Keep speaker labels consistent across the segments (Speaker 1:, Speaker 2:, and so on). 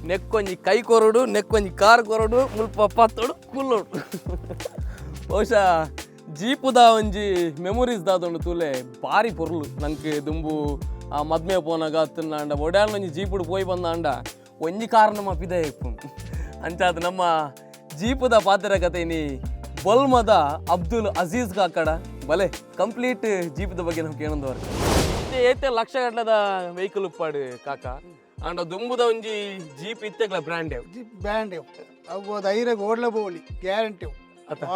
Speaker 1: ನೆಕ್ಕೊಂಜಿ ಕೈ ಕೊರಡು, ನೆಕ್ಕೊಂಜಿ ಕಾರ್ ಕೊರಡು, ಮುಲ್ಪ ಪತ್ತೋಡು ಕುಲ್ಲೋಡು. ಬಹುಶಃ ಜೀಪುದ ಒಂಜಿ ಮೆಮೊರೀಸ್ ದಾದೊಂಡು ತೂಲೆ, ಬಾರಿ ಪೊರ್ಲು. ನಂಕ್ ದುಂಬು ಆ ಮದ್ಮೆ ಪೋನಾಗ ಅತ್ತಂಡ ಒಡ್ಯಾನ್ ಒಂಜಿ ಜೀಪುಡು ಪೋಯಿ ಬಂದಾಂಡ ಒಂಜಿ ಕಾರ್ ನಮ್ಮ ಪಿದಯ ಇಪ್ಪುಂಡು. ಅಂಚಾದ್ ನಮ್ಮ ಜೀಪುದ ಪಾತೆರ ಕಥೆನಿ ಬೊಲ್ಮದ ಅಬ್ದುಲ್ ಅಜೀಜ್ ಕಾಕಡ ಬಲೆ ಕಂಪ್ಲೀಟ್ ಜೀಪದ ಬಗ್ಗೆ ನಮ್ಗೆ ಕೇಳೊಂದವರು. ಇತ್ತೆ ಏತೆ ಲಕ್ಷ ಗಟ್ಟಲದ ವೆಹಿಕಲ್ ಉಪ್ಪಾಡು ಕಾಕ, ಆಂಡ ದುಂಬುದ ಒಂಜಿ ಜೀಪ್ ಇತ್ತೆಗ್ಲ brand.
Speaker 2: Jeep brand ಅವು ಧೈರ್ಯ ಓಡ್ಲ ಬೋಲಿ ಗ್ಯಾರಂಟಿ.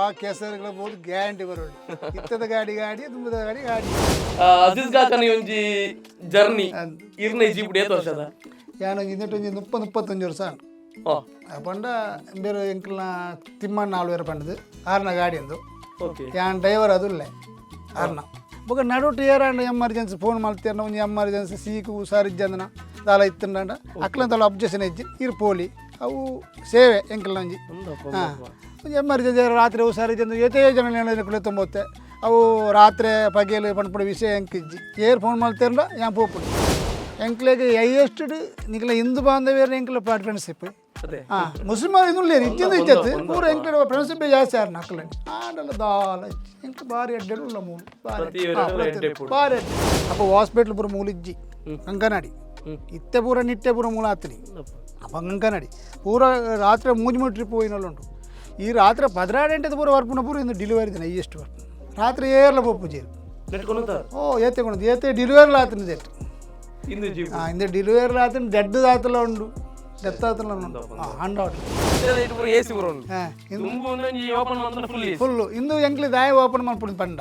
Speaker 2: ಆ ಕೆಸರುಗಳ ಬೋದು ಗ್ಯಾರಂಟಿ ಬರೋಳಿ. ಇತ್ತದ ಗಾಡಿ ಗಾಡಿ, ದುಂಬುದ ಗಾಡಿ ಗಾಡಿ.
Speaker 1: ಅಜೀಜ್ ಕಾಕನ ಒಂಜಿ ಜರ್ನಿ ಇರ್ನ ಜೀಪ್ ಏತ್ ವರ್ಷದ?
Speaker 2: ಯಾನ ಇನ್ನೆಟ್ಟು ಒಂಜಿ 30-35 ವರ್ಷ. ಪಂಡ ಬೇರೆ ಎಂಕಲ್ನ ತಿಮ್ಮಣ್ಣ ನಾಲ್ವೇರ ಪಂಡದು ಆರ್ನ ಗಾಡಿ ಅಂದು. ಯಾನ್ ಡ್ರೈವರ್ ಅದು ಆರ್ನ. ಬೊಕ ನಡುಟು ಏರಾಂಡ ಎಮರ್ಜೆನ್ಸಿ ಫೋನ್ ಮಲ್ತೇರ್ನ, ಒಂಜಿ ಎಮರ್ಜೆನ್ಸಿ ಸೀಕು ಹುಷಾರಿಜ್ಜಂದನ ದಾಲ ಇತ್ತಂಡ ಅಕ್ಲಂತಲ ಅಬ್ಜೆಕ್ಷನ್ ಇಜ್ಜಿ, ಇರ್ ಪೋಲಿ, ಅವು ಸೇವೆ ಎಂಕಲ್ನ. ಒಂಜಿ ಹಾಂ ಒಂಜಿ ಎಮರ್ಜೆನ್ಸಿ ರಾತ್ರಿ ಹುಷಾರಿಜ್ಜಂದು ಏತೇ ಜನ ಕುಳಿತೊಂಬತ್ತೆ. ಅವು ರಾತ್ರಿ ಪಗೇಲು ಪನ್ಪುನ ವಿಷಯ ಎಂಕಿಜ್ಜಿ. ಏರ್ ಫೋನ್ ಮಲ್ತೇರ್ನ ಯಾನ್ ಪೋಪುಂಡು. ಎಂಕ್ಲೆಗ್ ಹೈಯೆಸ್ಟ್ ನಿಕಲ ಹಿಂದೂ ಬಾಂಧವ್ಯರ ಎಂಕಲ ಫ್ರೆಂಡ್ಶಿಪ್. ಹಾಂ, ಮುಸ್ಲಿಮ್ ಇನ್ನುಲ್ಲೇರು ಇಜ್ಜಿಂದ ಇಜ್ಜತ್ತು ಪೂರ ಎಂಕ್ಲೆ ಫ್ರೆಂಡ್ಶಿಪ್ ಜಾಸ್ತಿ ಆರ್ನ ಅಕ್ಲೆ. ಆಂಡಲ ದಾಲ ಎಂಕ್ ಬಾರಿ ಎಡ್ಡೆಡು ಉಲ್ಲ ಮೂಲು ಬಾರಿ.
Speaker 1: ಪ್ರತಿಯೊಂದು ಎಡ್ಡೆ ಪುಡು.
Speaker 2: ಬಾರಿ ಎಡ್ಡೆ. ಅಪ್ಪ ಹಾಸ್ಪಿಟ್ಲ್ ಪೂರ ಮೂಲು ಇಜ್ಜಿ, ಕಂಕನಾಡಿ. ಇತ್ತೆ ಪೂರ ನಿಟ್ಟೆ ಪೂರ ಮೂಲ ಆತನಿ. ಅಪ್ಪ ಕಂಕನಾಡಿ ಪೂರ ರಾತ್ರಿ ಮೂಜಿ ಮೂರು ಟ್ರಿಪ್ ಹೋಯಿನಲ್ಲ ಉಂಟು. ಈ ರಾತ್ರಿ 12 ಗಂಟೆದ ಪೂರ ವರ್ಪುನ ಪೂರ ಇಂದು ಡೆಲಿವರಿ ದಿನ ಹೈಯೆಸ್ಟ್ ವರ್ಪು. ರಾತ್ರಿ ಏರ್ಲ ಪೋಪು ಜೇರು. ಓ ಏತೆ ಕೊಣದು ಏತೆ ಡೆಲಿವರಿ ಆತನ ಜೆಟ್.
Speaker 1: ಇಂದು ಜೀಪ್.
Speaker 2: ಹಾಂ, ಇಂದು ಡೆಲಿವರಿ ಆತನ ಡೆಡ್ ಆತಲ ಉಂಡು, ಡೆತ್ ಆತಲ ಉಂಡು. ಹಾಂ, ಹಂಡ್ ಔಟ್.
Speaker 1: ಪೂರ ಎಸಿ ಪೂರ ಉಂಡು.
Speaker 2: ಹಾಂ, ಇಂದು
Speaker 1: ದುಂಬು ಒಂದೊಂಜಿ ಓಪನ್ ಮಂತ್ರ full AC.
Speaker 2: Full. ಇಂದು ಎಂಕ್ಲಿ ದಾಯ ಓಪನ್ ಮಲ್ಪುಂಡು ಪಂಡ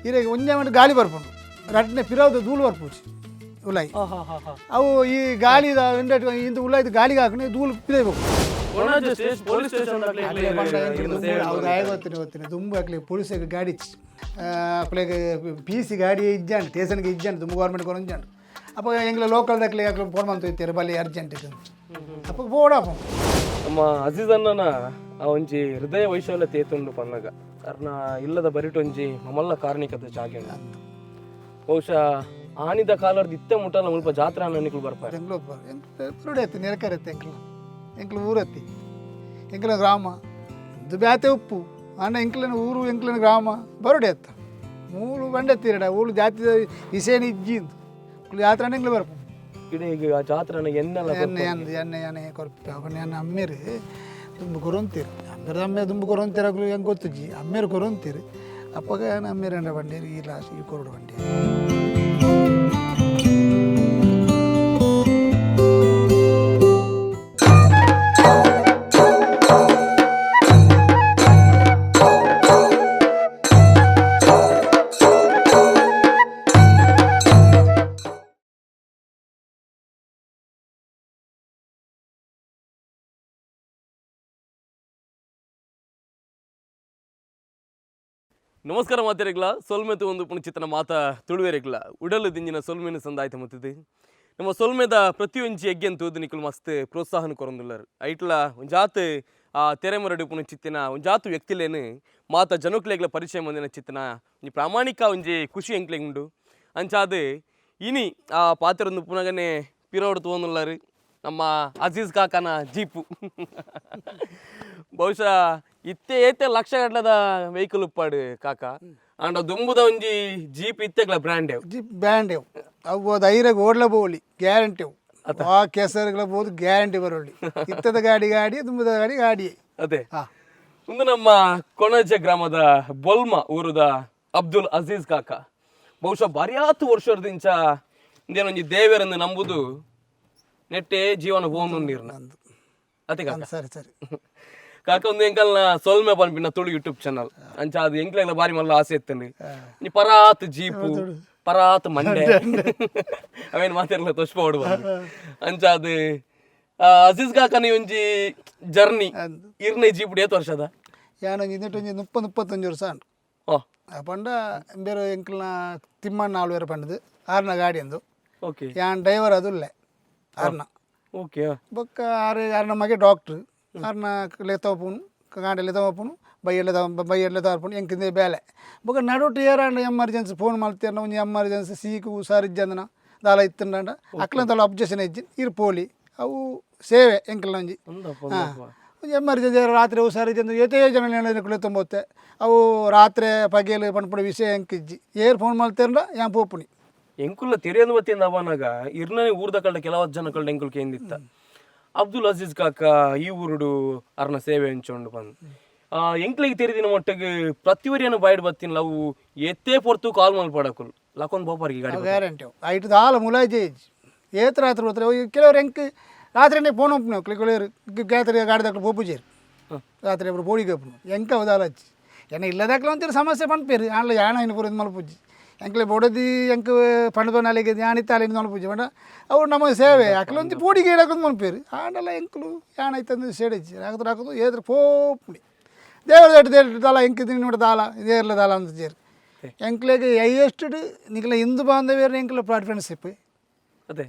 Speaker 2: ಇರೆಗ್ ಒಂಜೆ ಮಟ್ಟ ಗಾಳಿ ಬರ್ಪುಂಡು, ರಡ್ಡನೆ ಪಿರಾವ್ದ ಧೂಳು ಬರ್ಪುಜಿ ಉಲಾಯಿ. ಅವು ಈ ಗಾಳಿ ಇಂದು ಉಲಾಯ್ದು ಗಾಳಿಗೆ ಹಾಕೊಂಡು ಧೂಳು ಪಿದೈಬೇಕು.
Speaker 1: Konaje station police station.
Speaker 2: ಅವು ದಾಯ ಗೊತ್ತಿನಿ ಗೊತ್ತಿನಿ. ದುಂಬು ಅಕ್ಲಿ ಪೊಲೀಸ್ ಗಾಡಿ ಅಕ್ಲೆಗ್ ಪಿ ಸಿ ಗಾಡಿ ಇಜ್ಜಾಂಡ್, ಸ್ಟೇಷನ್ಗೆ ಇಜ್ಜಾಂಡ್. ದುಂಬು ಗೌರ್ಮೆಂಟ್ ಕೊರೊಂಜಾಂಡ್. ಅಪ್ಪ ಎಂಗ್ಲ ಲೋಕಲ್ ದಕ್ಲೆ ಅಕ್ಲೆ ಫೋನ್ ಮಂತು ಇತ್ತೀರ ಬಲ್ಲಿ ಅರ್ಜೆಂಟ್ ಅಪ್ಪ ಬೋಡಪ್ಪ.
Speaker 1: ನಮ್ಮ ಅಜೀಜ್ ಅಣ್ಣನ ಆ ಒಂಜಿ ಹೃದಯ ವೈಶಾಲ್ಯತೆ ಏತುಂಡು ಪನ್ನಗ ಅರ್ನ ಇಲ್ಲದ ಬರಿಟೊಂಜಿ ಮಮಲ್ಲ ಕಾರ್ಣಿಕದ ಜಾಗೆ ಉಂಡು. ಬಹುಶಃ ಆನಿದ ಕಾಲರ್ದು ಇತ್ತೆ ಮುಟ್ಟಲ್ಲ ಮುಲ್ಪ ಜಾತ್ರೆ ಅಣ್ಣ ಬರ್ತಾರೆ.
Speaker 2: ಬೆಂಗಳೂರು ಬರುಡೆ ಐತಿ, ನೆರಕರತ್ತೆ. ಎಂಕ್ಲ ಎಂಕ್ಲ ಊರತ್ತಿ, ಎಂಕ್ಲ ಗ್ರಾಮ ಇದು ಬ್ಯಾತೆ ಉಪ್ಪು ಅಣ್ಣ. ಎಂಕ್ಲನ ಊರು, ಎಂಕ್ಲನ ಗ್ರಾಮ ಬರುಡೆ ಅತ್ತ. ಮೂಲು ಬಂಡೆತ್ತೀರಡ ಊರು ಜಾತಿ ವಿಷಯನ ಇಜ್ಜಿಂದು ಜಾತ್ರೆ ಎಂಕ್ಲ ಬರ್ಪು.
Speaker 1: ಇಡೀ ಈಗ ಆ ಜಾತ್ರೆ ಎನ್ನೆಲ್ಲ.
Speaker 2: ಎಣ್ಣೆ ಎಣ್ಣೆ ಎಣ್ಣೆ ಎಣ್ಣೆ ಕೊರ್ಪು ಅವನ್ನ. ಎಣ್ಣೆ ಅಮ್ಮೇರು ದುಂಬು ಕೊರೊಂತೀರು. ಅಮ್ಮೇರು ಅಮ್ಮೆ ದುಂಬು ಕೊರೊಂತೀರ ಹೆಂಗೆ ಗೊತ್ತುಜ್ಜಿ, ಅಮ್ಮೇರು ಕೊರೊಂತೀರು. ಅಪ್ಪಗ ಅಮ್ಮೇರು ಎಂಡ ಬಂಡೇರು ಈ ಲಾಸ್ಟ್ ಈ ಕೊರಡು ಬಂಡೇರು.
Speaker 1: ನಮಸ್ಕಾರ ಮಾತೆರೆಗ್ಲ, ಸೊಲ್ಮೆತು ಒಂದು ಪುಣಚಿತನ ಮಾತ ತುಳುವೆರೆಗ್ಲ ಉಡಲು ದಿಂಜಿನ ಸೊಲ್ಮೆನು ಸಂದಾಯ್ತ ಮತ್ತಿದ್ದು. ನಮ್ಮ ಸೊಲ್ಮೆದ ಪ್ರತಿಯೊಂಜಿ ಯಜ್ಞನ್ ತೂದು ನಿಕುಲು ಮಸ್ತ್ ಪ್ರೋತ್ಸಾಹನ ಕೊರೊಂದುಲ್ಲರು. ಐಟ್ಲ ಒಂಜಾತ್ ಆ ತೆರೆಮರಡು ಪುಣಚಿತ್ತಿನ ಒಂಜಾತು ವ್ಯಕ್ತಿಲೇನು ಮಾತ ಜನಕ್ಲೆಗ್ಲ ಪರಿಚಯ ಮಂದಿನ ಚಿತ್ತನ ಒಂಜಿ ಪ್ರಾಮಾಣಿಕ ಒಂಜಿ ಖುಷಿ ಎಂಕ್ಲೆಗ್ ಉಂಡು. ಅಂಚಾದ್ ಇನಿ ಆ ಪಾತೆರೊಂದು ಪುನಗನೆ ಪಿರೋಡು ತೂವೊಂದುಲ್ಲರು ನಮ್ಮ ಅಜೀಜ್ ಕಾಕನ ಜೀಪು. ಬಹುಶಃ ಇತ್ತೆ ಏತೆ ಲಕ್ಷ ಗಟ್ಟಲದ ವೆಹಿಕಲ್ ಉಪ್ಪಾಡು ಕಾಕ, ಆಂಡ ದುಂಬುದ ಒಂಜಿ ಜೀಪ್ ಇತ್ತೆಗ್ಲ brand.
Speaker 2: Jeep brand ಅವು ಧೈರ್ಯ ಓಡ್ಲ ಬೋಲಿ ಗ್ಯಾರಂಟಿ. ಆ ಕೆಸರುಗಳ ಬೋದು ಗ್ಯಾರಂಟಿ ಬರೋಳಿ. ಇತ್ತದ ಗಾಡಿ ಗಾಡಿ, ದುಂಬುದ ಗಾಡಿ ಗಾಡಿ.
Speaker 1: ಅದೇ.
Speaker 2: ಹಾ.
Speaker 1: ಒಂದು ನಮ್ಮ ಕೊಣಜೆ ಗ್ರಾಮದ ಬೊಲ್ಮ ಊರುದ ಅಬ್ದುಲ್ ಅಜೀಜ್ ಕಾಕ ಬಹುಶಃ ಬಾರ್ಯಾತು ವರ್ಷದಿಂಚ ಇಂದೇನೊಂಜಿ ದೇವರನ್ನು ನಂಬುದು ನೆಟ್ಟೆ ಜೀವನ ಹೋನು ನೀರ್ನ ಅತೆ ಕಾಕ.
Speaker 2: ಸರಿ ಸರಿ.
Speaker 1: ಕಾಕ, ಒಂದು ಎಂಕಲ್ನ ಸೊಲ್ಮೆ ಪನ್ಪಿನ ತುಳು ಯೂಟ್ಯೂಬ್ ಚಾನಲ್. ಅಂಚ ಅದು ಎಂಕ್ಲೆಗ್ಲ ಬಾರಿ ಮಲ್ಲ ಆಸೆ ಇತ್ತಂడి. ನೀ ಪರಾತ್ ಜೀಪು ಪರಾತ್ ಮಂಡೆ ಅವೇನು ಮಾತಿರ್ಲ ತೋಷ್ಪೋಡು. ಅಂಚ ಅದು ಅಜೀಜ್ ಕಾಕ ನೀ ಒಂಜಿ ಜರ್ನಿ ಇರ್ನ ಜೀಪ್ ಏತ್ ವರ್ಷದ?
Speaker 2: ಯಾನ ಇನ್ನೆಟ್ಟು ಒಂಜಿ 30-35 ವರ್ಷ ಉಂಟು. ಪಂಡ ಬೇರೆ ಎಂಕಲ್ನ ತಿಮ್ಮಣ್ಣ ನಾಲ್ವೇರ ಪಂಡದು ಆರ್ನ ಗಾಡಿ ಅಂದು. ಯಾನ್ ಡ್ರೈವರ್ ಅದು ಆರ್ನ. ಬೊಕ್ಕ ಆರು ಆರ್ನ ಮಗೆ ಡಾಕ್ಟ್ರ್. ಆರ್ನ ಲೆತ್ತೋಪುನು, ಕಾಂಡೆ ಲೆತ್ತೋಪುನು, ಬೈಯೆಲ್ಲ ಬೈಯೆಲ್ಲ ತಾರ್ಪುನು. ಎಂಕಿಂದೆ ಬೇಲೆ ಬೊಕ ನಡುಟು ಏರಾಂಡ ಎಮರ್ಜೆನ್ಸಿ ಫೋನ್ ಮಲ್ತೇರ್ನ, ಒಂಜಿ ಎಮರ್ಜೆನ್ಸಿ ಸೀಕು ಹುಷಾರಿಜ್ಜಂದನ ದಾಲ ಇತ್ತಂಡ ಅಕ್ಲಂತಲ ಅಬ್ಜೆಕ್ಷನ್ ಇಜ್ಜಿ, ಇರ್ ಪೋಲಿ, ಅವು ಸೇವೆ ಎಂಕಲ್ನ ಒಂಜಿ.
Speaker 1: ಅಂದಪ್ಪ ಅಂದಪ್ಪ.
Speaker 2: ಒಂಜಿ ಎಮರ್ಜೆನ್ಸಿ ರಾತ್ರಿ ಹುಷಾರು ಇಜ್ಜಂದ್ರೆ ಏತೇ ಜನ ಕುಳಿತೊಂಬತ್ತೆ ಅವು ರಾತ್ರಿ ಪಗೆಲು ಪನ್ಪುನ ವಿಷಯ ಎಂಕಿಜ್ಜಿ ಏರ್ ಫೋನ್ ಮಲ್ತೇರ್ಲ ಯಾನ್ ಪೋಪುನಿ.
Speaker 1: ಎಂಕುಲ್ಲ ತೆರೆಯಂದು ಬತ್ತಿಂದ ಅವನಾಗ ಇರ್ನನೆ ಊರ್ದ ಕಳ್ಳ ಕೆಲವು ಜನ ಕಳ್ಳ ಎಂಕುಲ್ ಕೇಂದಿತ್ತ ಅಬ್ದುಲ್ ಅಜೀಜ್ ಕಾಕ ಈ ಊರುಡು ಅರ್ನ ಸೇವೆ ಅಂಚೊಂಡು ಬಂದು ಎಂಕ್ಲಿಗೆ ತೆರಿದಿನ ಮಟ್ಟಿಗೆ ಪ್ರತಿವರಿಯನ್ನು ಬಾಯ್ಡ್ ಬತ್ತಿನ ಅವು ಎತ್ತೇ ಪೊರ್ತು ಕಾಲ್ ಮಲ್ಪಡಕುಲ್ ಲಕೊಂದು ಬೋಪರಿಗೆ ಗಾಡಿ.
Speaker 2: ಗ್ಯಾರಂಟಿ ಅವು ಐಟ್ ದಾಲ ಮುಲಾಜೆ ಇಜ್ಜಿ. ಏತ್ ರಾತ್ರಿ ಹೋದ್ರೆ ಕೆಲವರು ಎಂಕ್ ರಾತ್ರಿನೇ ಫೋನ್ ಒಪ್ಪುನು ಕೆಲವರು ಗ್ಯಾತ್ರೆ ಗಾಡಿ ದಾಖಲು ಪೋಪುಜೇರು ರಾತ್ರಿ ಒಬ್ಬರು ಬೋಡಿಗೆ ಒಪ್ಪುನು ಎಂಕ ಅವು ದಾಲ ಹಚ್ಚಿ ಎನ್ನ ಇಲ್ಲದಾಕ್ಲ ಒಂಚೂರು ಸಮಸ್ಯೆ ಪನ್ಪೇರು ಆನ್ಲ ಯಾಣ ಇನ್ನು ಪೂರ ಮಲ್ಪುಜ್ಜಿ ಎಂಕ್ಲೆ ಬೊಡದಿ ಎಂಕ್ ಪಂಡದ ನಾಲಿಗೆ ಯಾಣಿತ್ತಾಲೆ ಮಲ್ಪುಜ್ಜಿ ಪಂಡ ಅವು ನಮ್ಮ ಸೇವೆ ಅಕ್ಲ ಒಂಜಿ ಪೋಡಿಗೆ ಇಡಕೊಂದು ಮಲ್ಪೇರು ಆಂಡಲ ಎಂಕುಲು ಯಾಣ ಇತ್ತಂದು ಸೇಡಿಜ್ಜಿ ರಾಕದು ರಾಕದು ಏದ್ರ ಪೋಪುನಿ ದೇವರ ದಟ್ಟ ದೇವ್ರ ದಾಲ ಎಂಕ್ ತಿನ್ನುಡ ದಾಲ ದೇರ್ಲ ದಾಲ ಅಂತ ಜೇರು ಎಂಕ್ಲೆಗ್ ಹೈಯೆಸ್ಟ್ ನಿಕ್ಲೆ ಹಿಂದೂ ಬಾಂಧವ್ಯರು ಎಂಕ್ಲೆ ಫ್ರೆಂಡ್ಶಿಪ್.
Speaker 1: ಅದೇ.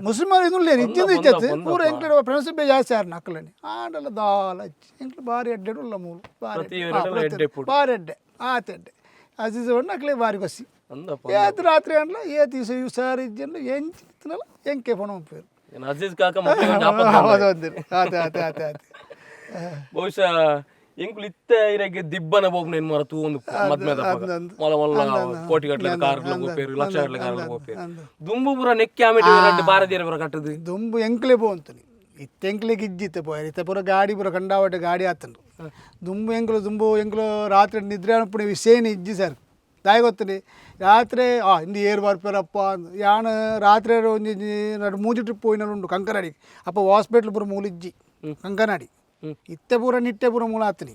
Speaker 2: ಮುಸ್ಲಿಮರು ಇದು ಇಜ್ಜಿಂದ ಇಜ್ಜತ್ತು ಪೂರ ಎಂಕ್ಲೆ ಫ್ರೆಂಡ್ಶಿಪ್ ಜಾಸ್ತಿ ಆರು ನಕ್ಕలని ಆಂಡಲ ದಾಲ ಹಚ್ಚಿ ಎಂಕ್ಲೆ ಬಾರಿ ಎಡ್ಡೆ ಉಲ್ಲ ಮೂಲು ಬಾರಿ
Speaker 1: ಪ್ರತಿ
Speaker 2: ಎಡ್ಡೆ.
Speaker 1: ಊರಲ್ಲೂ ಎಡ್ಡೆ ಪುಡು.
Speaker 2: ಬಾರಿ ಎಡ್ಡೆ ಆತ ಎಡ್ಡೆ ಅಜೀಜ್ ಬಣ್ಣ ಅಕ್ಲೆ ಬಾರಿ ಕೊಸಿ.
Speaker 1: ಅಂದಪ್ಪ.
Speaker 2: ಏತ್ ರಾತ್ರಿ ಅಂಡ್ಲ ಏತ್ ದಿವಸ ಹುಷಾರು ಇಜ್ಜಂಡ್ಲ ಎಂಚಿತ್ತನಲ್ಲ ಎಂಕೆ ಫೋನ್ ಪೇರು.
Speaker 1: ಏನ್ ಅಜೀಜ್ ಕಾಕ ಮಕ್ಕಳಿಗೆ ಒಂಜಿ ಆಪತ್ತು ಬಂದ್ರೆ.
Speaker 2: ಹೌದು ಒಂದಿರು ಆತ ಆತ ಆತ ಆತ.
Speaker 1: ಬಹುಶಃ ಎಂಕುಲು ಇತ್ತೆ ಇರೆಗೆ ದಿಬ್ಬನ ಬೋಪ್ನ ಏನ್ ಮಾರ ತೂ ಒಂದು ಮದ್ಮೆದ ಮೊಲ ಮೊಲ್ಲ ಕೋಟಿ ಗಟ್ಟಲೆ ಕಾರ್ ಗೋಪೇರು ಲಕ್ಷ ಗಟ್ಟಲೆ ಕಾರ್ ಗೋಪೇರು ದುಂಬು ಪೂರ ನೆಕ್ಕಿ ಆಮೇಲೆ ರಡ್ಡು ಬಾರದಿರ ಪೂರ ಕಟ್ಟದು.
Speaker 2: ದುಂಬು ಎಂಕ್ಲೆ ಪೋಂತನಿ ಇತ್ತೆ ಎಂಕ್ಲೆಗ್ ಇಜ್ಜಿತ್ತೆ ಪೋಯರ್ ಇತ್ತೆ ಪೂರ ಗಾಡಿ ಪೂರ ಕಂಡಾವಟ್ಟೆ ಗಾಡಿ ಆತಂಡು. ದುಂಬು ಎಂಕ್ಲು ದುಂಬು ಎಂಕ್ಲು ರಾತ್ರಿ ನಿದ್ರೆ ಅನ್ಪುಣಿ ವಿಷಯನೇ ಇಜ್ಜಿ ಸರ್ ದಾಯ ಗೊತ್ತನಿ ರಾತ್ರಿ ಆ ಇಂದು ಏರು ಬರ್ಪೇರಪ್ಪ ಯಾನ್ ರಾತ್ರಿ ಒಂಜಿ ನಡು ಮೂಜಿ ಟ್ರಿಪ್ ಪೋಯಿನ ಉಂಡು ಕಂಕನಾಡಿ. ಅಪ್ಪ ಹಾಸ್ಪಿಟ್ಲ್ ಪೂರ ಮೂಲಿಜ್ಜಿ ಕಂಕನಾಡಿ ಇತ್ತೆ ಪೂರ ನಿಟ್ಟೆ ಪೂರ ಮೂಲ ಆತನಿ.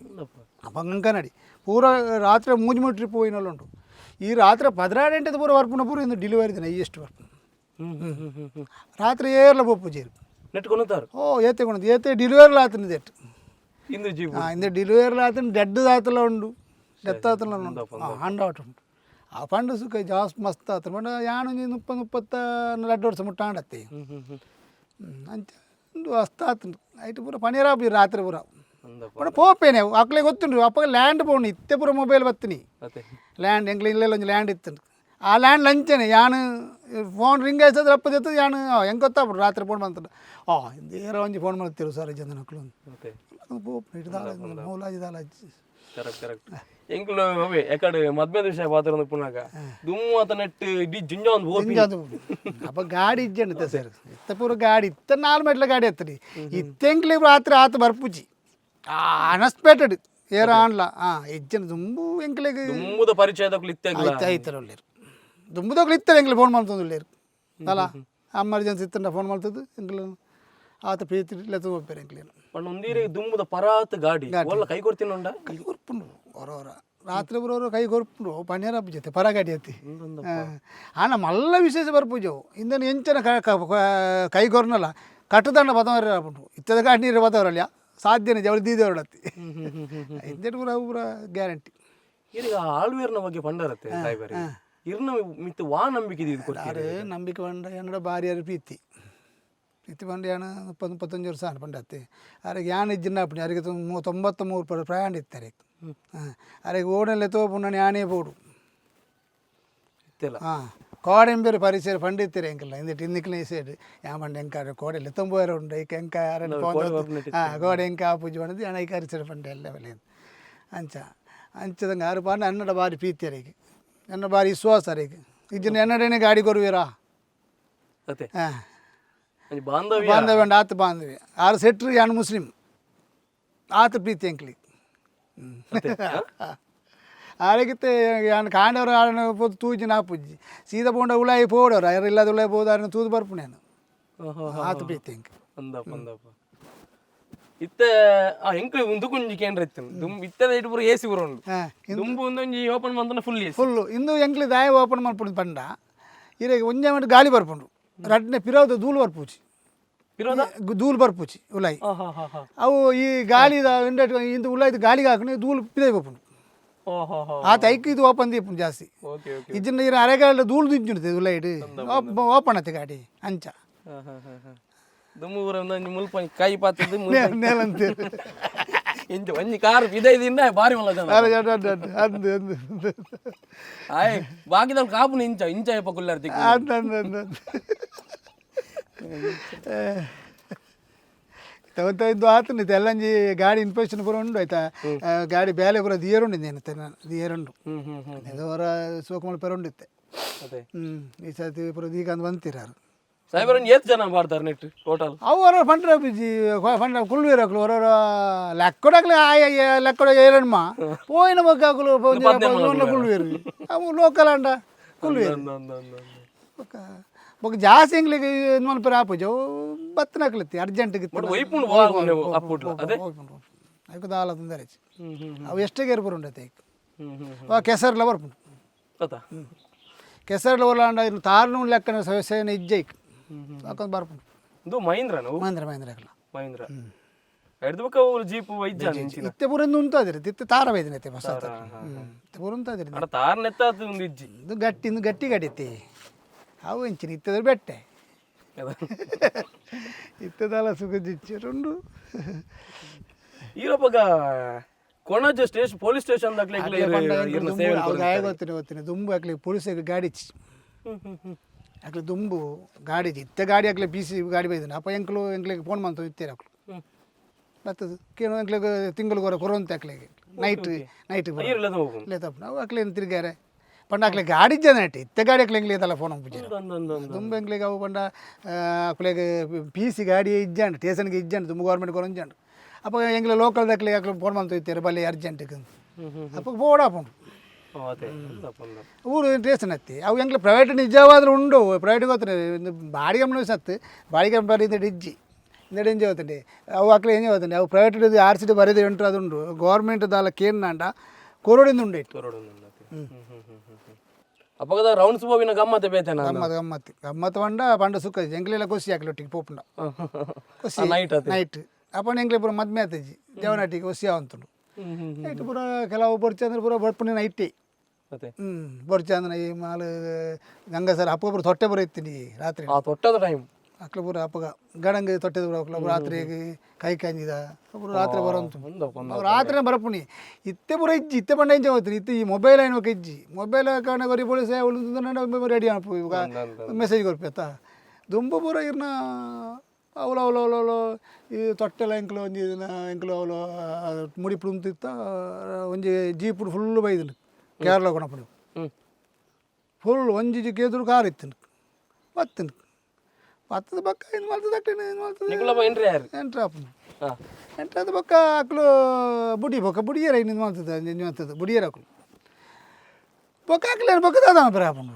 Speaker 2: ಅಪ್ಪ ಕಂಕನಾಡಿ ಪೂರ ರಾತ್ರಿ ಮೂಜಿ ಮೂರು ಟ್ರಿಪ್ ಪೋಯಿನಲ್ಲ ಉಂಟು. ಈ ರಾತ್ರಿ 12 ಗಂಟೆದ ಪೂರ ಬರ್ಪುನ ಪೂರ ಇಂದು ಡೆಲಿವರಿ ದಿನ ಎಷ್ಟು ಬರ್ಪುನ ರಾತ್ರಿ ಏರ್ಲ ಪೋಪು ಜೇರು.
Speaker 1: ನೆಟ್ಕೊನುತ್ತಾರು.
Speaker 2: ಓ ಏತೆ ಕೊಣದು ಏತೆ ಡೆಲಿವರಿ ಆತನ ದೆಟ್.
Speaker 1: ಇಂದು ಜೀವ.
Speaker 2: ಇಂದ ಡೆಲಿವರಿ ಆತನ ಡೆಡ್ ಆತಲ ಉಂಡು ಡೆತ್ ಆತಲ ಉಂಡು ಹಂಡ್ ಔಟ್ ಉಂಟು. ಆ ಪಂಡು ಸುಖ ಜಾಸ್ತಿ ಮಸ್ತ್ ಆತನ ಪಂಡ ಯಾನು 30 32 ವರ್ಷ ಮುಟ್ಟ ಆಂಡತ್ತೆ ಅಂಚ ಉಂಡು ಅಸ್ತ ಆತಂಡು ಐಟ್ ಪೂರ ಪನೀರಾಪು ರಾತ್ರಿ ಪೂರ.
Speaker 1: ಅಂದಪ್ಪ.
Speaker 2: ಪಂಡ ಪೋಪೇನೆ ಅಕ್ಲೆ ಗೊತ್ತುಂಡು ಅಪ್ಪ ಲ್ಯಾಂಡ್ ಪೋಣು ಇತ್ತೆ ಪೂರ ಮೊಬೈಲ್ ಬತ್ತಿನಿ.
Speaker 1: ಅದೇ.
Speaker 2: ಲ್ಯಾಂಡ್ ಎಂಕ್ಲೆ ಇಲ್ಲೆಲ್ಲ ಒಂಜಿ ಲ್ಯಾಂಡ್ ಇತ್ತು ಆ ಲ್ಯಾಂಡ್ ಲಂಚನೆ ಯಾನು ಫೋನ್ ರಿಂಗ್ ಆಯ್ತದ್ರೆ ಅಪ್ಪ ಜೊತೆ ಯಾನು ಹೆಂಗೆ ಗೊತ್ತಾಗ್ಬಿಡು ರಾತ್ರಿ ಫೋನ್ ಬಂತಂಡ ಆ ಏರೋ ಒಂಜಿ ಫೋನ್ ಮಾಡ್ತೀರು ಸರ್ ಜನ ಮಕ್ಕಳು.
Speaker 1: ಅದೇ.
Speaker 2: ಮೌಲಾಜಿ ದಾಲ.
Speaker 1: ಕರೆಕ್ಟ್ ಕರೆಕ್ಟ್ ಎಂಕುಲು ಅವೇ ಯಾಕಡೆ ಮದ್ಮೆದ ವಿಷಯ ಪಾತ್ರ ಪುನಾಗ ದುಮ್ಮು ಆತ ನೆಟ್ ಇಡೀ ಜಿಂಜ ಒಂದು ಹೋಗಿ.
Speaker 2: ಅಪ್ಪ ಗಾಡಿ ಇಜ್ಜಂಡ ಸರ್ ಇತ್ತ ಪೂರ ಗಾಡಿ ಇತ್ತ ನಾಲ್ ಮೆಟ್ಲ ಗಾಡಿ ಎತ್ತಡಿ ಇತ್ತೆಂಕ್ಲಿ ರಾತ್ರಿ ಆತ ಬರ್ಪುಜಿ ಅನ್ಎಕ್ಸ್ಪೆಕ್ಟೆಡ್ ಏರ ಆನ್ಲ ಇಜ್ಜನ ದುಂಬು ಎಂಕ್ಲೆಗ್.
Speaker 1: ದುಮ್ಮುದ ಪರಿಚಯದಕ್ಕೂ ಇತ್ತೆಗ್ಲ.
Speaker 2: ಆಯ್ತು ಆಯ್ತು ಉಳ್ಳೇರು ದುಂಬುದೋಗ್ಲು ಇತ್ತಾರೆ ಎಂಕ್ಲೆ ಫೋನ್ ಮಾಡ್ತಂದು ಉಳ್ಳೇರು ಅಲ್ಲ ಎಮರ್ಜೆನ್ಸಿ ಇತ್ತಂಡ ಫೋನ್ ಮಾಡ್ತದ್ದು ಎಂಕ್ಲೆ ಆತ ಪ್ರೀತಿ ಲೆತ್ತ ಹೋಗ್ಬೇರೆ ಎಂಕ್ಲೇನು.
Speaker 1: ಪಂಡ ಒಂದೀರೆ ದುಮ್ಮುದ ಪರಾತ್ ಗಾಡಿ ಒಲ್ಲ ಕೈ ಕೊಡ್ತೀನುಂಡ.
Speaker 2: ಕೈ ಕೊರ್ಪುಂಡು ಹೊರ ರಾತ್ರಿ ಬರೋರು ಕೈ ಕೊರ್ಪುಂಡು ಪಣ್ಯರ ಜೊತೆ ಪರ ಗಾಡಿ ಅತ್ತಿ ಆನ ಮಲ್ಲ ವಿಶೇಷ ಬರ್ಪುಜವು ಇಂದನ ಎಂಚನ ಕೈ ಕೊರ್ನಲ್ಲ ಕಟ್ಟುದಂಡ ಬತವರ ಆಪುಂಡು ಇತ್ತದ ಗಾಡಿ ನೀರು ಬತವರಲ್ಲ ಸಾಧ್ಯನೇ ಜವಳಿ ದೀದವರಡತ್ತಿ ಇಂದೆಟ್ ಪೂರ ಪೂರ ಗ್ಯಾರಂಟಿ.
Speaker 1: ಈಗ ಆಳ್ವೇರ್ನ ಬಗ್ಗೆ ಪಂಡರತ್ತೆ ಸಾಯ್ಬಾರಿ ಇರ್ನ ಮಿತ್ತು ವಾ ನಂಬಿಕೆ ಇದು ಕೊಡ್ತೀರಿ.
Speaker 2: ಆರು ನಂಬಿಕೆ ಪಂಡ എന്നೋಡ ಭಾರಿ ಪ್ರೀತಿ ಪ್ರೀತಿ ಪಂಡ ಯಾಣ 30 35 ವರ್ಷ ಆಂಡ್ ಪಂಡತ್ತಿ ಅರೆಗೆ ಯಾನ್ ಇಜ್ಜಿನ ಅಪ್ಪಣಿ ಅರೆಗೆ 93 ಪ್ರಯಾಣ ಇತ್ತು ಅರೆಗೆ ಅರೆಗೆ ಓಡಲ್ಲೇ ತೋಪು ನಾನು ಯಾನೇ ಬೋಡು.
Speaker 1: ಇತ್ತೆಲ್ಲ.
Speaker 2: ಕೋಡೆಂಬೇರು ಪರಿಚಯ ಪಂಡಿತ್ತೀರಿ ಎಂಕಲ್ಲ ಇಂದಿಟ್ಟು ಇಂದಿಕ್ಲೆ ಸೈಡ್ ಯಾ ಪಂಡ ಎಂಕ ಕೋಡೆ ಲೆತ್ತೊಂಬೋರ ಉಂಡು ಐಕ್ ಎಂಕ ಯಾರನ್ನ ಕೋಡೆ ಎಂಕ ಆ ಪೂಜೆ ಪಂಡದು ಯಾಣ ಐಕ ಅರಿಸಿರ ಪಂಡ ಎಲ್ಲ ಬೆಲೆ ಅಂಚ ಅಂಚದಂಗೆ ಆರು ಪಾಂಡ ಅನ್ನಡ ಬಾರಿ ಪ್ರೀತಿ ಅರೆಗೆ ಎನ್ನ ಬಾರಿ ವಿಶ್ವಾಸ ಅರೆಗೆ ಇಜ್ಜಿನ ಎನ್ನಡೇನೆ ಗಾಡಿ ಕೊರುವೀರಾ.
Speaker 1: ಅದೇ.
Speaker 2: ಹಾಂ.
Speaker 1: ಒಂಜಿ ಬಾಂಧವ್ಯ.
Speaker 2: ಬಾಂಧವ್ಯ ಉಂಡು ಆತ ಬಾಂಧವ್ಯ ಆರು ಸೆಟ್ರು ಯಾನ್ ಮುಸ್ಲಿಂ ಆತ ಪ್ರೀತಿ ಎಂಕ್ಲಿ ಆರಗಿತ್ತೆ ಯಾನ್ ಕಾಂಡವರು ಆರನ ಪೋದು ತೂಜಿನ ಆಪುಜ್ಜಿ ಸೀದಾ ಪೋಂಡ ಉಳಾಯಿ ಪೋಡವರು ಯಾರು ಇಲ್ಲದ ಉಳಾಯಿ ಪೋದು ಆರನ ತೂದು ಬರ್ಪುಣೆ ನಾನು ಆತ ಪ್ರೀತಿ ಎಂಕ್.
Speaker 1: ಅಂದಪ್ಪ ಅಂದಪ್ಪ ಇತ್ತೆ ಆ ಎಂಕ್ಲೆ ಉಂದು ಕುಂಜಿ ಕೇಂದ್ರ ಇತ್ತು ದುಂಬು ಇತ್ತದ ಇಟ್ಟು ಪೂರ ಎಸಿ ಪೂರ ಉಂಡು. ದುಂಬು ಒಂದೊಂಜಿ ಓಪನ್ ಮಂತನ full AC.
Speaker 2: Full ಇಂದು ಎಂಕ್ಲಿ ದಾಯ ಓಪನ್ ಮಲ್ಪುಂಡು ಪಂಡ ಇರೆಗ್ ಒಂಜೆ ಮಟ್ಟ ಗಾಳಿ ಬರ್ಪುಂಡು ರಡ್ನೆ ಪಿರೋದ ಧೂಳು ಬರ್ಪುಜಿ.
Speaker 1: ಪಿರೋದ?
Speaker 2: ಧೂಳು ಬರ್ಪುಜಿ ಉಲಾಯಿ.
Speaker 1: ಹಾ ಹಾ ಹಾ ಹಾ.
Speaker 2: ಅವು ಈ ಗಾಳಿದ ಇಂದು ಉಲಾಯ್ದು ಗಾಳಿಗೆ ಹಾಕೊಂಡು ಧೂಳು ಪಿದೈ ಬರ್ಪುಂಡು.
Speaker 1: ಓ ಹೋ ಹೋ.
Speaker 2: ಆತ ಐಕ್ ಇದು ಓಪನ್ ದೀಪುಂಡು ಜಾಸ್ತಿ.
Speaker 1: Okay okay.
Speaker 2: ಇಜ್ಜಿನ ಇರ ಅರೆಗಾಲ ಧೂಳು ದಿಂಜುಂಡು ಉಲೈಡ್ ಓಪನ್ ಆತ ಗಾಡಿ ಅಂಚ.
Speaker 1: ಹಾ ಹಾ ಹಾ ಹಾ. ದುಂಬು ಪೂರ ಒಂದೊಂಜಿ ಮುಲ್ಪ ಒಂಜಿ ಕೈ ಪಾತದ್ದು
Speaker 2: ನೇಲಂತೇರು.
Speaker 1: ಇಂಚ ಒಂಜಿ ಕಾರ್ ಪಿದೈದಿಂದ ಬಾರಿ ಮಲ್ಲ ಜನ.
Speaker 2: ಅರೆ, ಅರೆ, ಅರೆ, ಅರೆ, ಅಂದು ಅಂದು ಅಂದು.
Speaker 1: ಆಯ್ ಬಾಕಿದವ್ರು ಕಾಪುನ ಇಂಚ ಇಂಚ ಯಪ್ಪ ಕುಲ್ಲರ್ತಿ.
Speaker 2: ಅಂದು ಅಂದು ಅಂದು ಅಂದು. ತಗೊಂತ ಇದ್ದು ಆತನ ಎಲ್ಲಂಜಿ ಗಾಡಿ ಇನ್ಫೆಕ್ಷನ್ ಪೂರ ಉಂಡು ಆಯ್ತಾ. ಗಾಡಿ ಬೇಲೆ ಪೂರ ದಿಯರುಂಡು, ನೇನು ದಿಯರುಂಡು.
Speaker 1: ಹ್ಮ್ ಹ್ಮ್ ಹ್ಮ್
Speaker 2: ಅವರ ಸೋಕಮಲ್ ಪೆರ ಉಂಡಿತ್ತೆ.
Speaker 1: ಅದೇ.
Speaker 2: ಈ ಸರ್ತಿ ಪೂರ ದೀಕಂದು ಬಂತೀರಾರು.
Speaker 1: ಸಾಹೇಬ್ರ, ಏತ್ ಜನ ಮಾಡ್ತಾರೆ ನೆಟ್ ಟೋಟಲ್?
Speaker 2: ಅವು ಹೊರ ಪಂಡ್ರ ಬಿಜಿ ಪಂಡ್ರ ಕುಲ್ವೀರಕ್ಲು ಹೊರ ಲೆಕ್ಕಡಕ್ಲೆ ಲೆಕ್ಕಡ ಏರಣ್ಮ ಪೋಯಿನ ಬಗ್ಗಾಕುಲು ಕುಲ್ವೀರು, ಅವು ಲೋಕಲ್ ಅಂಡ ಕುಲ್ವೀರು. ಬೊಕ್ಕ ಬೊಕ್ಕ ಜಾಸ್ತಿ ಎಂಗ್ಲಿಗೆ ಇದು ಮನ್ಪೆರೆ ಆಪುಜಿ, ಅವು ಬತ್ತನಕ್ಲತ್ತಿ ಅರ್ಜೆಂಟ್.
Speaker 1: ಒಯ್ಪುಂಡು ಅಪ್ಪುಡ್ಲ ಅದೇ.
Speaker 2: ಐಕ್ ದಾಲ ತೊಂದರೆ.
Speaker 1: ಹ್ಮ್ ಹ್ಮ್
Speaker 2: ಅವು ಎಷ್ಟೇ ಗೇರ್ ಬರುಂಡೈತೆ ಐಕ್.
Speaker 1: ಹ್ಮ್ ಹ್ಮ್
Speaker 2: ಅವ ಕೆಸರ್ಲ ಬರ್ಪುಂಡು.
Speaker 1: ಗೊತ್ತಾ.
Speaker 2: ಕೆಸರ್ಲ ಒಲಾಂಡ ಇನ್ನು ತಾರ್ನು ಲೆಕ್ಕನ ಸೇನೆ ಇಜ್ಜೈಕ್ ಹಾಕೊಂಡು ಬರ್ಪುಂಡು.
Speaker 1: ಇದು ಮಹೀಂದ್ರ ನಾವು.
Speaker 2: ಮಹೇಂದ್ರ, ಮಹೇಂದ್ರ ಅಕ್ಲ.
Speaker 1: ಮಹೀಂದ್ರ ಹಿಡ್ದು ಬೊಕ್ಕ ಅವು ಜೀಪ್ ವೈದ್ಯ.
Speaker 2: ಇತ್ತೆ ಪೂರ ಉಂತಾದಿರಿ, ಇತ್ತೆ ತಾರ ಬೈದಿನ ಇತ್ತೆ ಹೊಸ ಇತ್ತೆ ಪೂರ ಉಂತಾದಿರಿ.
Speaker 1: ಅಡ ತಾರ್ ನೆತ್ತ ಒಂದು ಇಜ್ಜಿ.
Speaker 2: ಇದು ಗಟ್ಟಿ, ಇಂದು ಗಟ್ಟಿ ಗಡಿತಿ ಅವು ಇಂಚಿನ ಇತ್ತದ್ರ ಬೆಟ್ಟೆ ಇತ್ತದಲ್ಲ ಸುಗದಿಚ್ಚರುಂಡು.
Speaker 1: ಈರಪ್ಪಗ ಕೊಣಾಜೆ ಸ್ಟೇಷನ್ ಪೊಲೀಸ್ ಸ್ಟೇಷನ್ ದಾಖಲೆ.
Speaker 2: ಗಾಯ ಗೊತ್ತಿನಿ ಗೊತ್ತಿನಿ ದುಂಬು ಹಾಕ್ಲಿ ಪೊಲೀಸ್ ಗಾಡಿ ಅಕ್ಲೆ ದುಂಬು ಗಾಡಿ ಇತ್ತೆ ಗಾಡಿ ಹಾಕ್ಲೆ ಬಿ ಸಿ ಗಾಡಿ ಬೈದಿನ. ಅಪ್ಪ ಎಂಕ್ಲು ಎಂಕ್ಲಿಗೆ ಫೋನ್ ಮಾಡ್ತು ಇತ್ತೀರ ಅಕ್ಲು ಬರ್ತದೆ ಕೇನು ಎಂಕ್ಲಿಗೆ ತಿಂಗಳಿಗೆ ಕೊರವಂತೆ ಅಕ್ಲಿಗೆ ನೈಟ್ ನೈಟ್ ಇಲ್ಲ ತಪ್ಪು ನಾವು ಅಕ್ಲೇನು ತಿರ್ಗಾರೆ ಪಂಡ ಅಕ್ಲೆ ಗಾಡಿ ಜನ ಇತ್ತೆ ಗಾಡಿ ಅಕ್ಲೆ ಎಂಕ್ಲಿಗೆ ಇದೆಲ್ಲ ಫೋನ್ ಪೂಜೆ ದುಂಬು ಎಂಕ್ಲಿಗೆ ಅವು ಪಂಡ ಅಕ್ಲೆಗೆ ಪಿ ಸಿ ಗಾಡಿ ಇಜ್ಜಾಂಡ್ ಸ್ಟೇಷನ್ಗೆ ಇಜ್ಜಾಂಡ್ ದುಂಬು ಗೌರ್ಮೆಂಟ್ ಕೊರಂಜಾಂಡ್. ಅಪ್ಪ ಎಂಗ್ಲೆ ಲೋಕಲ್ ದಕ್ಲೆ ಅಕ್ಲೆ ಫೋನ್ ಮಾಡ್ತು ಇತ್ತೀರ ಬಲ್ಲಿ ಅರ್ಜೆಂಟ್ಗೆ ಅಪ್ಪ ಬೋಡಾಪುಂಡು. ಊರು ಸ್ಟೇಷನ್ ಹತ್ತಿ ಅವು ಎಂಕ್ಲೆ ಪ್ರೈವೇಟ್ ನಿಜವಾದ್ರೂ ಉಂಡು ಪ್ರೈವೇಟ್ ಗೊತ್ತಿಲ್ಲ ಬಾಡಿಗೆ ಸತ್ತು ಬಾಡಿಗೆ ಬರೀ ಇಜ್ಜಿ ಇಂದಡೆ ಎಂಜ ಹೋಗ್ತಂಡೆ ಅವು ಅಕ್ಲೆ ಎಂಜ ಹೋಗ್ತಂಡೆ ಅವು ಪ್ರೈವೇಟ್ ಆರ್ ಸಿ ಡಿ ಬರೀದು ಉಂಟು ಅದುಂಡು ಗೌರ್ಮೆಂಟ್ ದಾಲ ಕೇನಾಂಡ ಕೊರೋಡಿಂದ ಉಂಡು ಇಟ್ಟು.
Speaker 1: ಅಪ್ಪಗದ ರೌಂಡ್ಸ್ ಬೋವಿನ ಗಮ್ಮತ್ತೆ ಬೇತೆ.
Speaker 2: ಗಮ್ಮತ್ ಗಮ್ಮತ್ ಗಮ್ಮತ್ ಪಂಡ ಪಂಡ ಸುಖ ಎಂಕ್ಲೆಲ್ಲ ಖುಷಿ ಹಾಕಲಿ ಒಟ್ಟಿಗೆ ಪೋಪುಂಡ ಖುಷಿ.
Speaker 1: ನೈಟ್.
Speaker 2: ನೈಟ್ ಅಪ್ಪಣ ಎಂಕ್ಲೆ ಪೂರ ಮದ್ಮೆ ಆತಜಿ ದೇವನಾಟಿಗೆ ಖುಷಿ ಆವಂತುಂಡು. ನೈಟ್ ಪೂರ ಕೆಲವು ಬೊರ್ಚಿ ಅಂದ್ರೆ ಪೂರ ಬರ್ಪುಣಿ ನೈಟೇ. ಬೊರ್ಚಿ ಅಂದ್ರೆ ಈ ಮಾಲು ಗಂಗಸರ ಅಪ್ಪ ಪೂರ ತೊಟ್ಟೆ ಪೂರ ಇತ್ತೀನಿ ರಾತ್ರಿ.
Speaker 1: ತೊಟ್ಟದ ಟೈಮ್.
Speaker 2: ಅಕ್ಲ ಪೂರ ಅಪ್ಪಗ ಗಡಂಗ್ ತೊಟ್ಟೆದ ಪೂರ ಅಕ್ಲ ರಾತ್ರಿಗೆ ಕೈ ಕಂಜಿದ ಪೂರ ರಾತ್ರಿ ಬರೋಂತು ರಾತ್ರಿ ಬರಪುಣಿ ಇತ್ತೆ ಪೂರ ಇಜ್ಜಿ ಇತ್ತೆ ಪಂಡ ಎಂಚ ಹೋಗ್ತೀನಿ ಇತ್ತೆ ಈ ಮೊಬೈಲ್ ಏನು ಇಜ್ಜಿ ಮೊಬೈಲ್ ಕಾರಣ ಬರೀ ಪೊಲೀಸ್ ರೆಡಿ ಅನ್ಪು ಮೆಸೇಜ್ ಕೊರ್ಪಿ ಅತ್ತ ದುಂಬು ಪೂರ ಇರ್ನ ಅವಳು ಅವಳು ಅವಳು ಅವಳು ಈ ತೊಟ್ಟೆಲ್ಲ ಎಂಕ್ಲು ಒಂಜಿ ಎಂಕ್ಲು ಅವಳು ಮುಡಿಪು ಉಂತಿತ್ತ ಒಂಜಿ ಜೀಪು ಫುಲ್ ಬೈದಿಲ್ಲ ಕೇರಳ ಕೊಣಪುಡು ಫುಲ್ ಒಂಜಿ ಕೇದ್ರು ಕಾರ್ ಇತ್ತು ಬತ್ತಿನ ಬತ್ತದ ಬಕ್ಕ ಇದು ಮಾಡ್ತದೆ ಇದು ಮಾಡ್ತದೆ.
Speaker 1: ಎಂಟ್ರಿ ಯಾರು?
Speaker 2: ಎಂಟ್ರಿ ಆಪುಂಡು. ಎಂಟ್ರಿ ಆದ ಬೊಕ್ಕ ಅಕ್ಲು ಬುಡಿ ಬೊಕ್ಕ ಬುಡಿಯರ ಇದು ಮಾಡ್ತದೆ ಇದು ಮಾಡ್ತದೆ ಬುಡಿಯರ ಅಕ್ಲು ಬೊಕ್ಕ ಅಕ್ಲೇನು ಬೊಕ್ಕ ದಾದ ಪರ ಆಪುಂಡು.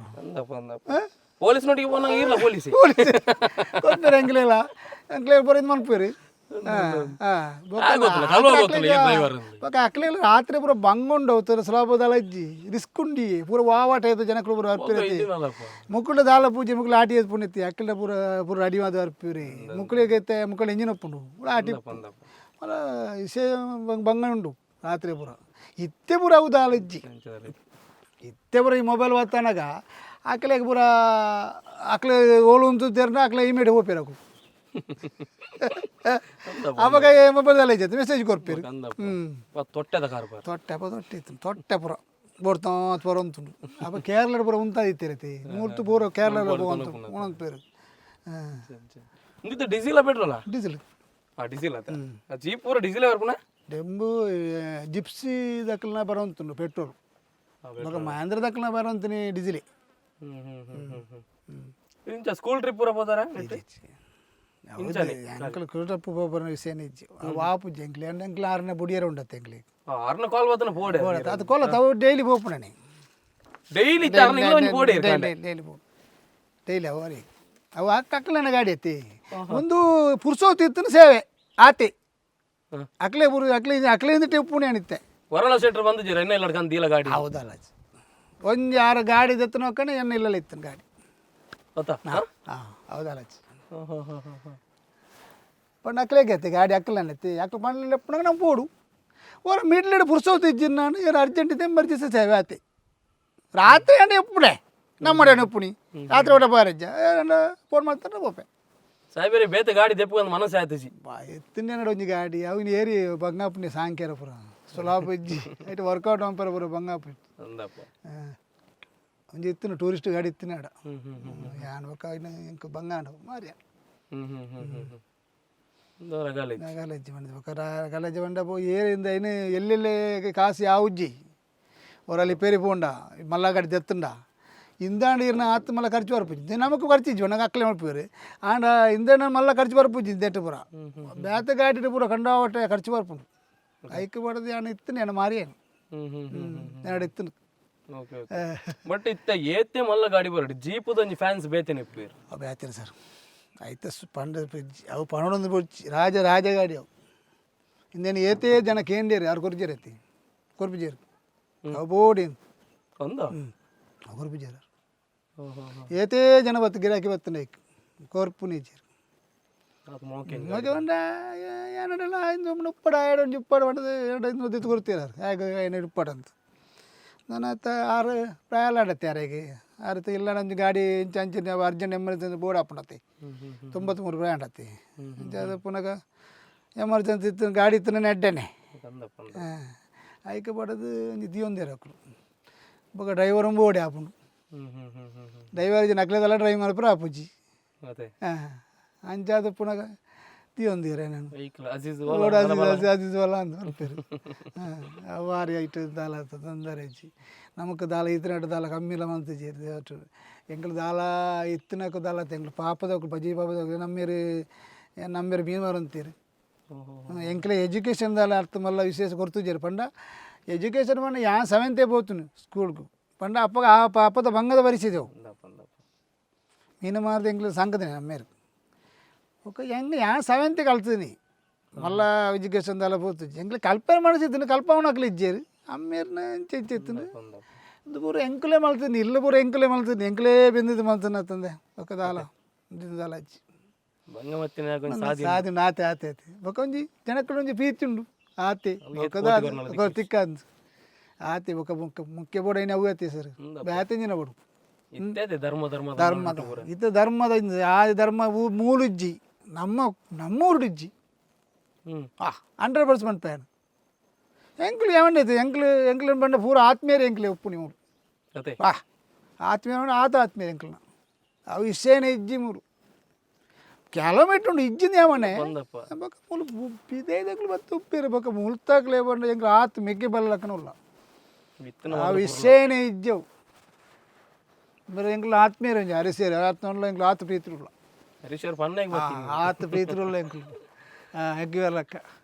Speaker 1: ಪೊಲೀಸ್ ನೋಟಿಗೆ ಪೋನಾಗ ಇರ್ಲ ಪೊಲೀಸ್.
Speaker 2: ಪೊಲೀಸ್ ಕೊರ್ಪೇರು ಎಂಕ್ಲೆಲ್ಲ ಎಂಕ್ಲೆ ಪೂರ ಇದು ಮನ್ಪೇರು. ಬೊಕ್ಕ ಅಕ್ಲೆಲ್ಲ ರಾತ್ರಿ ಪೂರ ಬಂಗುಂಡು ಹೋಗ್ತಾರೆ ಸುಲಭದಲ್ಲ ಇಜ್ಜಿ ರಿಸ್ಕ್ ಉಂಡಿ ಪೂರ ವಾವಾಟ ಆಯ್ತು ಜನಕ್ಲು ಪೂರ ಅರ್ಪಿರತಿ ಮುಕ್ಕುಳ ದಾಲ ಪೂಜೆ ಮುಕ್ಕುಳ ಆಟಿ ಎದ್ದು ಪುಣ್ಯತಿ ಅಕ್ಲೆ ಪೂರ ಪೂರ ಅಡಿ ಮಾದ ಅರ್ಪಿರಿ ಮುಕ್ಕಳಿಗೆ ಮುಕ್ಕಳ ಇಂಜಿನ್ ಒಪ್ಪುಂಡು ಪೂರ ಆಟಿ ಮಲ ವಿಷಯ ಬಂಗ ಉಂಡು ರಾತ್ರಿ ಪೂರ ಇತ್ತೆ ಪೂರ ಅವು ದಾಲ ಇಜ್ಜಿ ಇತ್ತೆ ಪೂರ ಈ ಮೊಬೈಲ್ ಬತ್ತನಗ ಅಕ್ಲೆಗ್ ಪೂರ ಅಕ್ಲೆ ಓಲು ಉಂತುತ್ತೇರ್ನ ಅಕ್ಲೆ ಇಮೇಡ್ ಹೋಪಿರಕು ಅವಾಗ ಮೊಬೈಲ್ ಇಜ್ಜೆ ಮೆಸೇಜ್ ಕೊರ್ಪೇರು.
Speaker 1: ತೊಟ್ಟೆದ ಕಾರ್ಬಾರ್.
Speaker 2: ತೊಟ್ಟೆ ಅಪ್ಪ ತೊಟ್ಟೆ ಇತ್ತು ತೊಟ್ಟೆ ಪೂರ ಬೋಡ್ತಾ ಪೂರ ಉಂಟು ಅಪ್ಪ ಕೇರಳ ಪೂರ ಉಂತಾದಿತ್ತಿರತಿ ಮೂರ್ತು ಪೂರ ಕೇರಳ ಉಂಟು ಉಣಂತ ಪೇರು.
Speaker 1: ಇಂದಿತ್ತು ಡೀಸೆಲ್ ಪೆಟ್ರೋಲಾ?
Speaker 2: ಡೀಸೆಲ್.
Speaker 1: ಡೀಸೆಲ್ ಆತ ಜೀಪ್ ಪೂರ ಡೀಸೆಲ್ ಬರ್ಪುನ.
Speaker 2: ಡೆಂಬು ಜಿಪ್ಸಿ ದಕ್ಕಲ್ನ ಬರೋಂತುಂಡು ಪೆಟ್ರೋಲ್ ಬೊಕ ಮಹೇಂದ್ರ ದಕ್ಕಲ್ನ ಬರೋಂತೀನಿ ಡೀಸೆಲ್.
Speaker 1: ಇಂಚ ಸ್ಕೂಲ್ ಟ್ರಿಪ್ ಪೂರ ಪೋತಾರ?
Speaker 2: ಎಂಕಲ್ ಕುಟಪ್ಪು ಪೋಪುನ ವಿಷಯ ಇಜ್ಜಿ ವಾಪುಜಿ ಎಂಕ್ಲೆ ಎಂಕ್ಲೆ ಆರನೇ ಬುಡಿಯರ ಉಂಡತ್ತೆ ಎಂಕ್ಲೆ.
Speaker 1: ಆರ್ನ ಕಾಲ್ ಬತ್ತನ ಪೋಡೆ.
Speaker 2: ಅದು ಕೋಲ ತಾವು ಡೈಲಿ ಪೋಪುಣನೆ.
Speaker 1: ಡೈಲಿ ಆರ್ನ ಇಲ್ಲ ಒಂಜಿ ಪೋಡೆ.
Speaker 2: ಡೈಲಿ ಡೈಲಿ ಪೋಪು ಡೈಲಿ ಅವು ಅರಿ ಅವು ಅಕ್ಕಲೆನ ಗಾಡಿ ಎತ್ತಿ ಒಂದು ಪುರ್ಸೋತು ಇತ್ತು ಸೇವೆ ಆತೆ ಅಕ್ಲೆ ಪುರು ಅಕ್ಲೆ ಅಕ್ಲೆಯಿಂದ ಟಿಪ್ಪುಣಿ ಅನಿತ್ತೆ.
Speaker 1: ವರಳ ಶೆಟ್ರ್ ಬಂದಿದ್ದೀರ ಎನ್ನ ಇಲ್ಲ ದೀಲ ಗಾಡಿ.
Speaker 2: ಹೌದಲ್ಲ ಒಂಜಿ ಆರು ಗಾಡಿ ದತ್ತ ನೋಕಣೆ ಎನ್ನ ಇಲ್ಲ ಇತ್ತು ಗಾಡಿ.
Speaker 1: ಗೊತ್ತಾ.
Speaker 2: ಹಾಂ ಹೌದಲ್ಲ ಪಂಡ ಅಕ್ಲೇಗೆ ಎತ್ತಿ ಗಾಡಿ ಅಕ್ಕಲನ್ನ ಎತ್ತಿ ಅಕ್ಲು ಪಂಡ ಎಪ್ಪುನಾಗ ನಮ್ಮ ಪೋಡು ಓರ ಮಿಡ್ಲಿಡ್ ಪುರ್ಸೋತು ಇಜ್ಜಿ ನಾನು ಏನು ಅರ್ಜೆಂಟ್ ಇದೆ ಎಮರ್ಜೆನ್ಸಿ ಸೇವೆ ಆತೆ ರಾತ್ರಿ ಅಂಡ ಎಪ್ಪುಡೆ ನಮ್ಮಡೆ ಎಪ್ಪುಣಿ ರಾತ್ರಿ ಊಟ ಬಾರಜ್ಜ ಫೋನ್ ಮಾಡ್ತಾರೆ ಪೋಪೆ.
Speaker 1: ಸಾಹೇಬರೇ ಬೇತೆ ಗಾಡಿ ದೆಪ್ಪು ಒಂದು ಮನಸ್ಸು ಆಯ್ತು.
Speaker 2: ಬಾ ಎತ್ತಿನ ಒಂಜಿ ಗಾಡಿ ಅವನು ಏರಿ ಬಂಗಾಪುನಿ ಸಾಂಕ್ಯಾರ ಪೂರ ಸುಲಾಬ್ ಇಜ್ಜಿ ಐಟ್ ವರ್ಕೌಟ್ ಅಂಪರ ಪೂರ ಬಂಗಾಪು.
Speaker 1: ಅಂದಪ್ಪ.
Speaker 2: ಒಂಜಿ ಇತ್ತಿನ ಟೂರಿಸ್ಟ್ ಗಾಡಿ ಇತ್ತಿನ ಆಡ ಯಾನ್ ಬೊಕ್ಕ ಇನ್ನು ಇಂಕ್ ಬಂಗಾಂಡ ಮಾರ್ಯ.
Speaker 1: ರಗಾಲೆ.
Speaker 2: ಗಲಜ್ಜಿ ಬಂದ ಬೊಕ ಗಲಜ್ಜಿ ಬಂಡ ಪೋ ಏರಿಂದ ಇನ್ನು ಎಲ್ಲೆಲ್ಲೇ ಕಾಸು ಯಾವುಜ್ಜಿ ಒರ ರಿಪೇರಿ ಪೋಂಡ ಮಲ್ಲ ಗಾಡಿ ದೆತ್ತುಂಡ ಇಂದಾಂಡ ಇರ್ನ ಆತ್ ಮಲ್ಲ ಖರ್ಚು ಬರ್ಪುಜಿ ನಮಕ್ ಖರ್ಚು ಇಜ್ಜಿ, ನಂಗೆ ಅಕ್ಲೆ ಮಲ್ಪುವೆರ್. ಆಂಡ ಇಂದೇನ ಮಲ್ಲ ಖರ್ಚು ಬರ್ಪುಜಿ, ಇಂದೆಟ್ ಪೂರ ಬೇತೆ ಗಾಡಿಡ್ ಪೂರ ಕಂಡಾವಟ್ಟೆ ಖರ್ಚು ಬರ್ಪುಂಡು. ಐಕ್ ಬಡದು ಯಾನ್ ಇತ್ತಿನ ಯಾನ್ ಮಾರಿಯೇನು.
Speaker 1: ಹ್ಮ್ ಹ್ಮ್ ಹ್ಮ್
Speaker 2: ಯಾಡ್ ಇತ್ತಿನ.
Speaker 1: ಓಕೆ ಓಕೆ, ಬಟ್ ಇತ್ತ ಏತೆ ಮಲ್ಲ ಗಾಡಿ ಬರಡು ಜೀಪುದೊಂಜಿ ಫ್ಯಾನ್ಸ್ ಬೇತೆನೆ ಇಪ್ಪುವೆರ್.
Speaker 2: ಅವು ಬೇತೆ ಸರ್ ಐತ ಪಂಡ ಅವು ಪಣಡೊಂದು ಬೊಡ್ಚಿ ರಾಜ ರಾಜ ಗಾಡಿ ಅವು. ಇಂದೇನು ಏತೇ ಜನ ಕೇಂದೇರು, ಯಾರು ಕೊರ್ಜೇರು ಐತಿ ಕೊರ್ಪುಜೇರು ಅವು ಬೋಡಿ.
Speaker 1: ಒಂದ.
Speaker 2: ಅವು ಕೊರ್ಪುಜೇರು. ಏತೇ ಜನ ಬತ್ತು ಗಿರಾಕಿ ಬತ್ತನ ಐಕ್ ಕೊರ್ಪು ನೀಚೇರು.
Speaker 1: ಅದು ಮೋಕೆ.
Speaker 2: ಮೋಕೆ ಪಂಡ ಏನಡಲ್ಲ ಇಂದು ಉಪ್ಪಡ ಏಡೊಂಜಿ ಉಪ್ಪಡ ಪಂಡದು ಎರಡು ಇಂದು ದಿತ್ತು ಕೊರ್ತೀರ ಹೇಗೆ ಏನು ಉಪ್ಪಡ ಅಂತ. ನನ್ನ ಆತ ಆರು ಪ್ರಾಯ ಆಡತ್ತೆ ಯಾರಿಗೆ ಆರತ್ತೆ ಇಲ್ಲ ಒಂಜಿ ಗಾಡಿ ಇಂಚ ಅಂಚಿನ ಅರ್ಜೆಂಟ್ ಎಮರ್ಜೆನ್ಸಿ ಬೋರ್ಡ್ ಆಪುಂಡತ್ತೆ. 93 ಪ್ರಾಯ ಆಂಡತ್ತೆ ಇಂಚ ಅದು ಪುನಗ ಎಮರ್ಜೆನ್ಸಿ ಇತ್ತು ಗಾಡಿ ಇತ್ತು ನೆಡ್ಡನೆ.
Speaker 1: ಅಂದಪ್ಪ.
Speaker 2: ಐಕೆ ಪಡದು ಒಂಜಿ ದಿಯೊಂದೇರು ಅಕುಲು. ಬೊಕ ಡ್ರೈವರ್ ಬೋಡೆ ಆಪುಂಡು.
Speaker 1: ಹ್ಮ್ ಹ್ಮ್ ಹ್ಮ್ ಹ್ಮ್ ಹ್ಮ್
Speaker 2: ಡ್ರೈವರ್ ನಕ್ಲೆದೆಲ್ಲ ಡ್ರೈವಿಂಗ್ ಮಲ್ಪರೆ ಆಪುಜಿ.
Speaker 1: ಅದೇ.
Speaker 2: ಅಂಚಾದ ಪುನಗ ದಿಯೊಂದೇರು ನಾನು.
Speaker 1: ವೆಹಿಕಲ್ ಅಜೀಜ್.
Speaker 2: ಓಡ ಅಜೀಜ್ ಅಜೀಜ್ ವಲ್ಲ ಅಂದ್ ಪನ್ಪೆರ್. ಅವು ಬಾರಿ ಐಟ್ ದಾಲ ತೊಂದರೆ ಇಜ್ಜಿ ನಮಕ್ ದಾಲ ಇತ್ತಿನಟ್ ದಾಲ ಕಮ್ಮಿಲ ಮಲ್ತಿಜೆರ್. ಎಂಕುಲು ದಾಲ ಇತ್ತಿನಕು ದಾಲ ಎಂಕುಲು ಪಾಪದಕುಲು ಬಜಿ ಪಾಪದಕುಲು. ನಮ್ಮೆರ್ ನಮ್ಮೆರ್ ಮೀನ್ ಮಾರೊಂತೆರ್. ಎಂಕ್ಲೆ ಎಜುಕೇಷನ್ ದಾಲ ಅರ್ಥ ಮಲ್ಲ ವಿಶೇಷ ಕೊರ್ತುಜೆರ್. ಪಂಡ ಎಜುಕೇಷನ್ ಪಂಡ ಯಾನ್ ಸೆವೆಂತೆ ಪೋತುನು ಸ್ಕೂಲ್ಗ್. ಪಂಡ ಅಪ್ಪಗ ಆ ಪಾಪದ ಬಂಗದ ಪರಿಸ್ಥಿತಿ ಅವು.
Speaker 1: ಅಂದಪ್ಪ ಅಂದಪ್ಪ.
Speaker 2: ಮೀನು ಮಾರ್ದು ಎಂಕ್ಲೆ ಸಂಕದಿನ ನಮ್ಮೆರ್. ಬೊಕ ಎಂಕ್ ಯಾನ್ ಸೆವೆಂತ್ ಕಲ್ತಿನಿ, ಮಲ್ಲ ಎಜುಕೇಷನ್ ದಾಲ ಪೋತುಜಿ. ಎಂಕ್ಲೆ ಕಲ್ಪನೆ ಮನಸ್ಸಿತ್ತಿನ ಕಲ್ಪವನಕ್ಲು ಇಜ್ಜೆರ್ ಅಮ್ಮೆರ್ನ ಇಂಚ ಇಂಚ ಇತ್ತುಂಡು.
Speaker 1: ಅಂದಪ್ಪ.
Speaker 2: ಇಂದು ಪೂರ ಎಂಕುಲೇ ಮಲ್ತಿನಿ, ಇಲ್ಲು ಪೂರ ಎಂಕುಲೇ ಮಲ್ತಿನಿ, ಎಂಕುಲೇ ಬೆಂದಿದ್ದು ಮಲ್ತಿನ ಅತ್ತಂದೆ. ಬೊಕ ದಾಲ ಇಂಚಿನ ದಾಲ ಇಜ್ಜಿ.
Speaker 1: ಬಂಗ ಮತ್ತಿನ ಒಂಜಿ ಸಾದಿ.
Speaker 2: ಸಾದಿ ಆತೆ ಆತೆ ಆತೆ. ಬೊಕ ಒಂಜಿ ಜನಕ್ಕುಲು ಒಂಜಿ ಪ್ರೀತಿ ಉಂಡು ಆತೆ. ಬೊಕ ದಾಲ ತಿಕ್ಕಂದು ಆತೆ. ಬೊಕ ಮುಖ್ಯ ಮುಖ್ಯ ಬೋಡು ಐನ ಅವು ಆತೆ ಸರ್, ಬೇತೆ ಬೋಡು.
Speaker 1: ಇತ್ತೆ ಅದೇ ಧರ್ಮ ಧರ್ಮ
Speaker 2: ಧರ್ಮದ ಇದು ಧರ್ಮದ ಇಂದು ಆ ಧರ್ಮ ಮೂಲುಜ್ಜಿ ನಮ್ಮ ನಮ್ಮೂರುಡು ಇಜ್ಜಿ. 100% ಪ್ಯಾನ್ ಎಂಕ್ಲು ಏಮಂಡೈತೆ ಎಂಕ್ಲು ಎಂಕ್ಲು ಬಂಡ ಪೂರ ಆತ್ಮೀಯರು ಎಂಕ್ಲೆ ಉಪ್ಪು ನೀವು.
Speaker 1: ಅದೇ.
Speaker 2: ವಾ ಆತ್ಮೀಯ ಆತ ಆತ್ಮೀಯರು ಎಂಕ್ಲನ ಅವು ಇಷ್ಟೇನೆ ಇಜ್ಜಿ. ಮೂರು ಕೆಲವು ಉಂಡು ಇಜ್ಜಿಂದ ಏಮನೆ.
Speaker 1: ಬಂದಪ್ಪ.
Speaker 2: ಬೊಕ ಮೂಲು ಪಿದೈದಕ್ಲು ಬತ್ತು ಉಪ್ಪೇರು. ಬೊಕ ಮುಲ್ತಾಕ್ಲೆ ಬಂಡ ಎಂಕ್ಲು ಆತ್ ಮೆಗ್ಗೆ ಬಲ್ಲಕ್ಕನ ಉಲ್ಲ.
Speaker 1: ಇತ್ತಿನ
Speaker 2: ಆ ವಿಷಯನೇ ಇಜ್ಜವು. ಬೇರೆ ಎಂಕ್ಲು ಆತ್ಮೀಯರು ಒಂಜಿ ಅರಿಸೇರು ಆತ್ಮ ಎಂಕ್ಲು ಆತ ಪ್ರೀತಿ ಉಲ್ಲ.
Speaker 1: ಹರೀಶ್ ಪನ್ನಾಗ ಬರ್ತೀನಿ.
Speaker 2: ಆತ ಪ್ರೀತಿರುಲ್ಲ ಎಂಕ್ಲು ಎಗ್ಗಿ ಲೆಕ್ಕ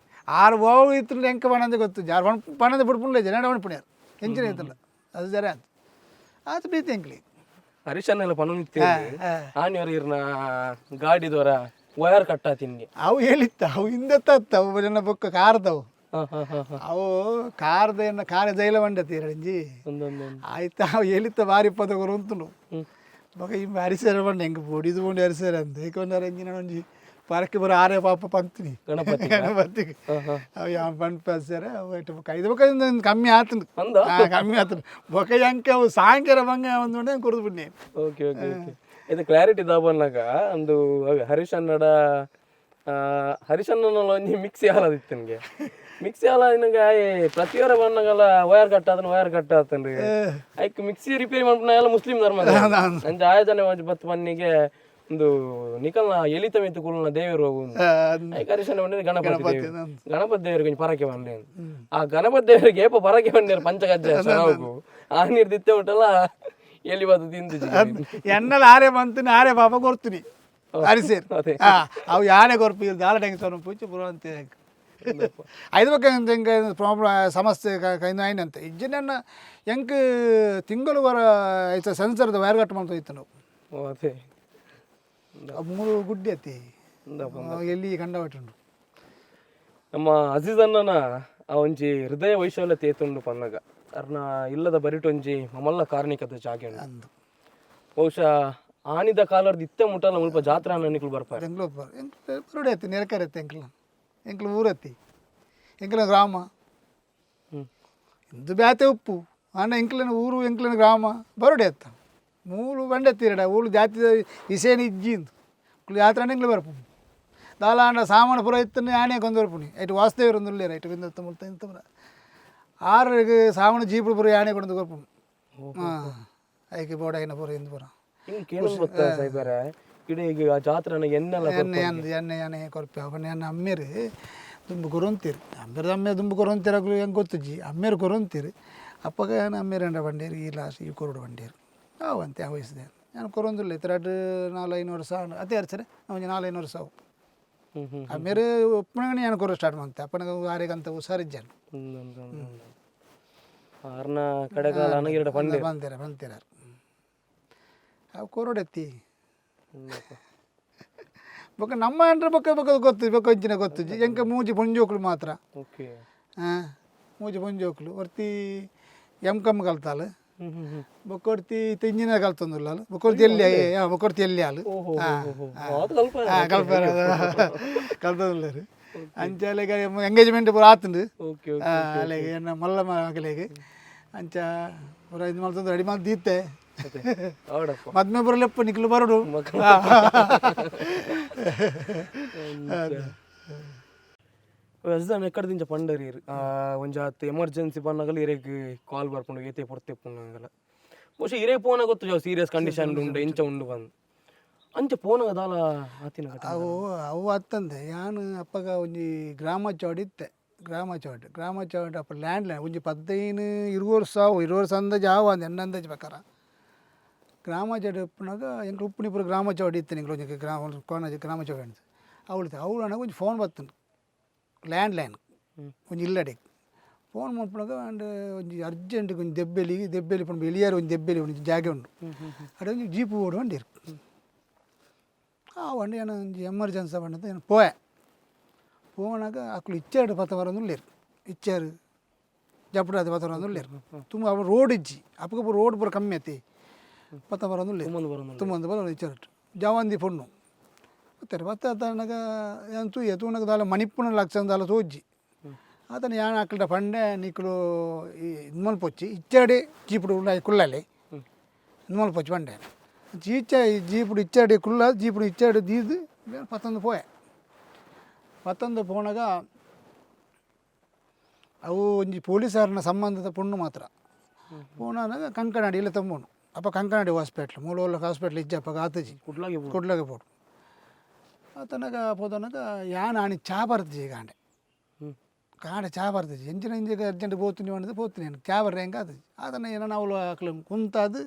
Speaker 2: ಆರು ಓವು ಇತ್ತು ಎಂಕ ಪಣಂದೆ ಗೊತ್ತು ಜಾರು ಪಣ್ ಪಣಂದೆ ಪುಡ್ಪುಂಡ್ಲೆ ಜನ ಪಣಪುಣ್ಯಾರು ಎಂಚಿನ ಇತ್ತಲ್ಲ ಅದು ಜರ ಆತು ಆತ ಪ್ರೀತಿ ಎಂಕ್ಲಿ.
Speaker 1: ಹರೀಶನ್ನೆಲ್ಲ ಪನ್ನೊಂದು ಆನಿಯವ್ರ ಇರ್ನ ಗಾಡಿದವರ ವಯರ್ ಕಟ್ಟಾತಿನ್ಗೆ.
Speaker 2: ಅವು ಹೇಳಿತ್ತ ಅವು ಹಿಂದತ್ತ ಅವು ಜನ ಬೊಕ್ಕ ಕಾರ್ದವು.
Speaker 1: ಹಾ ಹಾ ಹಾ ಹಾ
Speaker 2: ಅವು ಕಾರ್ದ ಏನ ಕಾರ ಜೈಲ ಬಂಡತಿ ರಂಜಿ.
Speaker 1: ಒಂದೊಂದೊಂದು.
Speaker 2: ಆಯ್ತಾ ಅವು ಹೇಳಿತ್ತ ಬಾರಿ ಪದ ಉಂತುಂಡು. ಬೊಕ ಈ ಅರಿಸೇರ ಬಂಡ ಹೆಂಗೆ ಬೊಡಿದು ಬೋಂಡಿ ಅರಿಸೇರ ಅಂತ ಏಕೊಂಡಾರ ಎಂಜಿನ ಒಂಜಿ ಪರಕ್ಕೆ ಬರೋ ಆರೆ ಪಾಪ ಪಂಕ್ತಿನಿ.
Speaker 1: ಗಣಪತಿ.
Speaker 2: ಗಣಪತಿಗೆ ಅವು ಯಾವ ಪಂಪ್ ಅರಿಸೇರ ಅವು ಇಟ್ಟು ಬೊಕ ಐದು ಬೊಕ ಇಂದು ಕಮ್ಮಿ ಆತನು.
Speaker 1: ಅಂದ?
Speaker 2: ಕಮ್ಮಿ ಆತನು. ಬೊಕ ಎಂಕ ಅವು ಸಾಯಂಕಾಲ ಬಂಗ ಒಂದು ಕುರಿದು ಬಿಡ್ನಿ.
Speaker 1: ಓಕೆ ಓಕೆ ಓಕೆ, ಇದು ಕ್ಲಾರಿಟಿ ದಾಬನ್ನಾಗ ಒಂದು ಹರೀಶ್ ಅನ್ನಡ ಹರೀಶ್ ಅಣ್ಣನ ಒಂಜಿ ಮಿಕ್ಸಿ ಹಾಲದಿತ್ತು ನನಗೆ. ಮಿಕ್ಸಿ ಹಾಲ ನಿನಗೆ ಪ್ರತಿಯೊರ ಬಣ್ಣಗಲ್ಲ ವಯರ್ ಕಟ್ ಆತನ ವಯರ್ ಕಟ್ ಆತನ್ರಿ. ಐಕ್ ಮಿಕ್ಸಿ ರಿಪೇರಿ ಮಾಡ್ಬಿಟ್ಟು ಎಲ್ಲ ಮುಸ್ಲಿಂ ಧರ್ಮ ಅಂಚ ಆಯೋಜನೆ ಒಂಜಿ ಬತ್ತು ಮನ್ನಿಗೆ ಒಂದು ನಿಕಲ್ನ ಎಲಿತ ಮಿತ್ತು ಕುಲ್ನ ದೇವರು ಹೋಗು. ಐಕ್ ಹರೀಶ್ ಅಣ್ಣ ಬಂದಿದ್ದು ಗಣಪತಿ ದೇವರು, ಗಣಪತಿ ದೇವರಿಗೆ ಒಂಜಿ ಪರಕೆ ಬಂದೆ. ಆ ಗಣಪತಿ ದೇವರಿಗೆ ಏಪ ಪರಕೆ ಬಂದಿರು ಪಂಚಗಜ್ಜೆ ಸರವು ಆ ನೀರು ದಿತ್ತೆ ಉಂಟಲ್ಲ ಎಲ್ಲಿ ಬತ್ತು ತಿಂದು.
Speaker 2: ಎನ್ನಲ ಆರೆ ಬಂತೀನಿ ಆರೆ ಪಾಪ ಕೊಡ್ತೀನಿ ಅರಿಸೇರು.
Speaker 1: ಅದೇ.
Speaker 2: ಅವು ಯಾನೆ ಕೊರ್ಪು ದಾಲ ಟೆಂಗ್ ಪೂಚೆ ಪುರ ಅಂತ ಐದು ಬಕ್ಕ ಎಂಕ ಪ್ರಾಬ್ಲಮ್ ಸಮಸ್ಯೆ ಕೈನ ಆಯ್ನಂತೆ ಇಜ್ಜಿನ ಎಂಕ್ ತಿಂಗಳು ವರ ಐತ ಸೆನ್ಸರ್ದ ವೈರ್ ಕಟ್ ಮಾಡ್ತಾ ಇತ್ತು ನಾವು.
Speaker 1: ಓ, ಅದೇ.
Speaker 2: ಅವು ಮೂರು ಗುಡ್ಡಿ ಅತ್ತಿ ಎಲ್ಲಿ ಕಂಡವಟ್ಟುಂಡು.
Speaker 1: ನಮ್ಮ ಅಜೀಜ್ ಅಣ್ಣನ ಆ ಒಂಜಿ ಹೃದಯ ವೈಶಾಲ್ಯತೆ ಏತುಂಡು ಪನ್ನಗ ಅರ್ನ ಇಲ್ಲದ ಬರಿಟೊಂಜಿ ಮಮಲ್ಲ ಕಾರ್ಣಿಕದ ಜಾಗೆ ಉಂಡು.
Speaker 2: ಅಂದು.
Speaker 1: ಬಹುಶಃ ಆನಿದ ಕಾಲರ್ದು ಇತ್ತೆ ಮುಟ್ಟಲ್ಲ ಮುಲ್ಪ ಜಾತ್ರಾ ನಿಕ್ಲು ಬರ್ಪಾರೆ.
Speaker 2: ಬೆಂಗಳೂರು ಬರ್ ಎಂಕ್ಲು ಬರುಡೆ ಅತ್ತಿ ನೆರಕರೆ ಅತ್ತಿ ಎಂಕ್ಲ ಎಂಕ್ಲು ಊರತ್ತಿ ಎಂಕ್ಲ ಗ್ರಾಮ. ಇಂದು ಬ್ಯಾತೆ ಉಪ್ಪು ಆಂಡ ಎಂಕ್ಲಿನ ಊರು ಎಂಕ್ಲಿನ ಗ್ರಾಮ ಬರುಡೆ ಅತ್ತ ಮೂಲು ಬಂಡೆತ್ತೀರಡ ಊರು ಜಾತಿ ಇಸೇನ ಇಜ್ಜಿಂದು ಜಾತ್ರೆ ಎಂಕ್ಲು ಬರ್ಪು ದಾಲ ಆಂಡ ಸಾಮಾನು ಪೂರ ಇತ್ತನೆ ಆನೆ ಕೊಂದು ಬರ್ಪುನಿ ಐಟ್ ವಾಸುದೇವರು ಒಂದು ಉಲ್ಲೇರು ಐಟ್ ಬಿಂದು ಮುಲ್ತ ಇಂತ ಪೂರ ಆರು ಸಾಮಾನು ಜೀಪು ಪೂರ ಯಾನೆ ಕೊಂಡು ಕೊರ್ಪುನಿ. ಹಾಂ, ಐಕೆ ಬೋಡ ಐನ ಪೂರ ಇಂದು ಪೂರ.
Speaker 1: ಹಿಂಗ್ ಕೇಳೋದು ಗೊತ್ತಾ ಸಾಹೇಬರೇ, ಇಡೀ ಈಗ ಆ ಜಾತ್ರೆನ ಎಣ್ಣೆಲ್ಲ
Speaker 2: ಎಣ್ಣೆ ಅಂದ್ ಎಣ್ಣೆ ಎಣ್ಣೆ ಕೊರ್ಪೆ ಅವನ್ನ ಎನ್ನ ಅಮ್ಮೇರು ದುಂಬು ಕೊರೊಂತೀರು. ಅಮ್ಮೇರು ಅಮ್ಮೆ ದುಂಬು ಕೊರೊಂತೀರ ಹೆಂಗೆ ಗೊತ್ತುಜ್ಜಿ. ಅಮ್ಮೇರು ಕೊರೊಂತೀರು. ಅಪ್ಪಗ ಅಮ್ಮೇರು ಎಂಡ ಬಂಡೇರು ಈ ಲಾಸ್ಟ್ ಈ ಕೊರಡು ಬಂಡೇರು ಅವಂತೆ ಆ ವಯಸ್ಸಿದೆ ನಾನು ಕೊರೊಂದಿಲ್ಲ. ಇತ್ತು ಎರಡು ನಾಲ್ಕು ಐನೂರು ವರ್ಷ ಅದೇ ಸರಿ ಒಂಜಿ ನಾಲ್ಕೈದು ವರ್ಷ ಅವು.
Speaker 1: ಹ್ಮ್ ಹ್ಮ್
Speaker 2: ಅಮ್ಮೇರು ಒಪ್ಪಣಗಣಿ ನಾನು ಕೊರೋ ಸ್ಟಾರ್ಟ್ ಮಾಡ್ತೆ. ಅಪ್ಪನಿಗೆ ಆರೇಗಂತ ಹುಷಾರಿಜ್ಜಾನು.
Speaker 1: ಆರ್ನ ಕಡೆಗಾಲ ಅನಗಿರಡ ಪಂಡೆ
Speaker 2: ಬಂದಿರ ಬಂದಿರ ಅವು ಕೊರೊಡೆತ್ತಿ. ಬೊಕ್ಕ ನಮ್ಮ ಅಂದ್ರೆ ಬೊಕ್ಕ ಬೊಕ್ಕ ಗೊತ್ತು ಬೊಕ್ಕ ಒಂಚಿನ ಗೊತ್ತು ಎಂಕ ಮೂಜಿ ಪೊಂಜೋಕ್ಲು ಮಾತ್ರ.
Speaker 1: ಓಕೆ.
Speaker 2: ಹಾಂ, ಮೂಜಿ ಪೊಂಜೋಕ್ಲು. ಒರ್ತಿ ಎಮ್ ಕಮ್ ಕಲ್ತಾಳು.
Speaker 1: ಹ್ಮ್ ಹ್ಮ್ ಹ್ಮ್
Speaker 2: ಬೊಕ್ಕ ಒರ್ತಿ ಇತ್ತೆ ಇಂಜಿನಿಯರ್ ಕಲ್ತೊಂದುಲ್ಲ. ಬೊಕ್ಕ ಒರ್ತಿ ಎಲ್ಲಿ, ಬೊಕ್ಕ ಒರ್ತಿ ಎಲ್ಲಿ ಆಳು.
Speaker 1: ಓಹೋ ಓಹೋ, ಅದು ಕಲ್ಪ.
Speaker 2: ಹಾಂ, ಕಲ್ಪ ಕಲ್ತೊಂದುಲ್ಲೇರು. ಅಂಚ ಅಲೆಗ ಎಂಗೇಜ್ಮೆಂಟ್ ಪೂರ ಆತುಂಡು.
Speaker 1: ಓಕೆ.
Speaker 2: ಅಲೆಗ್ ಎನ್ನ ಮಲ್ಲ ಮಗಲೆಗ್ ಅಂಚ ಪೂರ ಇದು ಮಲ್ತೊಂದು ರೆಡಿ ಮಲ್ತ್ ದೀತೆ.
Speaker 1: ಅವಡಪ್ಪ.
Speaker 2: ಮದ್ಮೆ ಪೂರ ಲೆಪ್ಪು ನಿಕ್ಲು ಬರೋಡು.
Speaker 1: ಅಜ್ದಾನ್ ಎಕ್ಕಡ ದಿಂಚ ಪಂಡರಿ ಒಂಜಾತ್ ಎಮರ್ಜೆನ್ಸಿ ಪನ್ನಗಲ ಇರೆಗ್ ಕಾಲ್ ಬರ್ಪುಂಡು ಏತೆ ಪೊರ್ತೆ ಪುನ್ನಗಲ. ಬಹುಶಃ ಇರೇ ಪೋನ ಗೊತ್ತು ಜಾವ್ ಸೀರಿಯಸ್ ಕಂಡೀಷನ್ ಉಂಡು ಇಂಚ ಉಂಡು ಬಂದು ಅಂಚ ಪೋನಗ ದಾಲ ಆತಿನ ಘಟನೆ.
Speaker 2: ಅವು ಅವು ಅತ್ತಂದೆ ಯಾನ್ ಅಪ್ಪಗ ಒಂಜಿ ಗ್ರಾಮ ಚೌಡಿ ಇತ್ತೆ. ಗ್ರಾಮ ಚೌಡಿ, ಗ್ರಾಮ ಚೌಡಿ ಅಪ್ಪ ಲ್ಯಾಂಡ್ ಲೈನ್ ಒಂಜಿ 15 20 ವರ್ಷ ಅವು 20 ವರ್ಷ ಅಂದಾಜು ಆವು ಅಂದ್ ಎನ್ನ ಅಂದಾಜು ಪ್ರಕಾರ. ಗ್ರಾಮ ಚೌಡಿ ಉಪ್ಪುನಾಗ ಎಂಕ್ಲು ಉಪ್ಪುನಿ ಪೂರ ಗ್ರಾಮ ಚೌಡಿ ಇತ್ತು. ನಿಂಕ್ಲು ಒಂಜಿ ಗ್ರಾಮ ಕೋಣಜಿ ಗ್ರಾಮ ಚೌಡಿ ಅಂತ ಅವಳು ಅವಳು ಅಣ್ಣಗ ಒಂಜಿ ಫೋನ್ ಬತ್ತುಂಡು ಲ್ಯಾಂಡ್ ಲೈನ್. ಒಂಜಿ ಇಲ್ಲಡೆ ಫೋನ್ ಮಲ್ಪುನಾಗ ಅಂಡ್ ಒಂಜಿ ಅರ್ಜೆಂಟ್ ಒಂಜಿ ದೆಬ್ಬೆಲಿ ದೆಬ್ಬೆಲಿ ಪಂಡ ಎಲಿಯಾರು ಒಂಜಿ ದೆಬ್ಬೆಲಿ ಒಂಜಿ ಜಾಗೆ ಉಂಡು. ಅಡೆ ಒಂಜಿ ಜೀಪು ಓಡು ಬಂಡೀರು. ಆ ವಂಡಿ ಏನ ಒಂಜಿ ಎಮರ್ಜೆನ್ಸಿ ಬಂಡದ ಏನು ಪೋಯೆ. ಪೋನಾಗ ಅಕ್ಲು ಇಚ್ಚಾಡು ಪತ್ತ ಬರೋದು ಇಚ್ಚಾರು ಜಪುಡಾದ ಪತ್ತ ಬರೋದು ತುಂಬ ಅವ ರೋಡ್ ಇಜ್ಜಿ. ಅಪ್ಪಗ ರೋಡ್ ಪೂರ ಕಮ್ಮಿ ಐತಿ ಪತ್ತ ಬರೋದು.
Speaker 1: ತುಂಬೊಂದು ಬರೋದು.
Speaker 2: ತುಂಬೊಂದು ಬರೋದು ಇಚ್ಚಾರು ಜವಾಂದಿ ಪೊಣ್ಣು ಬತ್ತಾರೆ ಬತ್ತ ಆತನಗ ಏನು ತೂಯ ತೂನಗ ದಾಲ ಮಣಿಪುನ ಲಕ್ಷಣ ದಾಲ ತೋಜ್ಜಿ. ಆತನ ಯಾನ್ ಅಕ್ಲ್ಡ ಪಂಡೆ ನಿಕ್ಲು ಈ ಇದು ಮಲ್ಪೊಚ್ಚಿ ಇಚ್ಚಾಡಿ ಜೀಪುಡು ಉಳ್ಳಾಯಿ ಕುಳ್ಳಲ್ಲಿ ಇದು ಮಲ್ಪೊಚ್ಚಿ ಪಂಡೆ. ಚೀಚ ಜೀಪುಡು ಇಚ್ಚಾಡಿ ಕುಲ್ಲ ಜೀಪುಡು ಇಚ್ಚಾಡಿ ದೀದು ಪತ್ತೊಂದು ಪೋಯೆ. ಪತ್ತೊಂದು ಪೋನಾಗ ಅವು ಒಂಜಿ ಪೊಲೀಸರ್ನ ಸಂಬಂಧದ ಪೊಣ್ಣು ಮಾತ್ರ. ಪೋನಾಗ ಕಂಕನಾಡಿ ಇಲ್ಲ ತಂಬೋನು ಅಪ್ಪ ಕಂಕನಾಡಿ ಹಾಸ್ಪಿಟ್ಲ್ ಮೂಲ ಹಾಸ್ಪಿಟ್ಲ್ ಇಜ್ಜ ಅಪ್ಪಗ ಆತಜಿ.
Speaker 1: ಕುಡ್ಲಾಗೆ.
Speaker 2: ಕುಡ್ಲಾಗೆ ಪೋಡು ಆತನಗ ಪೋದನಗ ಯಾನ್ ಆಣಿ ಚಾ ಬರ್ತಜಿ ಕಾಂಡೆ. ಕಾಂಡೆ ಚಾ ಬರ್ತಜಿ ಎಂಚಿನ ಇಂಜಿಗೆ ಅರ್ಜೆಂಟ್ ಪೋತೀನಿ ಪಂಡದು ಪೋತೀನಿ ನಾನು ಚಾ ಬರ್ರೆ ಹೆಂಗೆ ಆತಜಿ. ಆತನ ಏನ ಅವಳು ಅಕ್ಲು ಕುಂತಾದು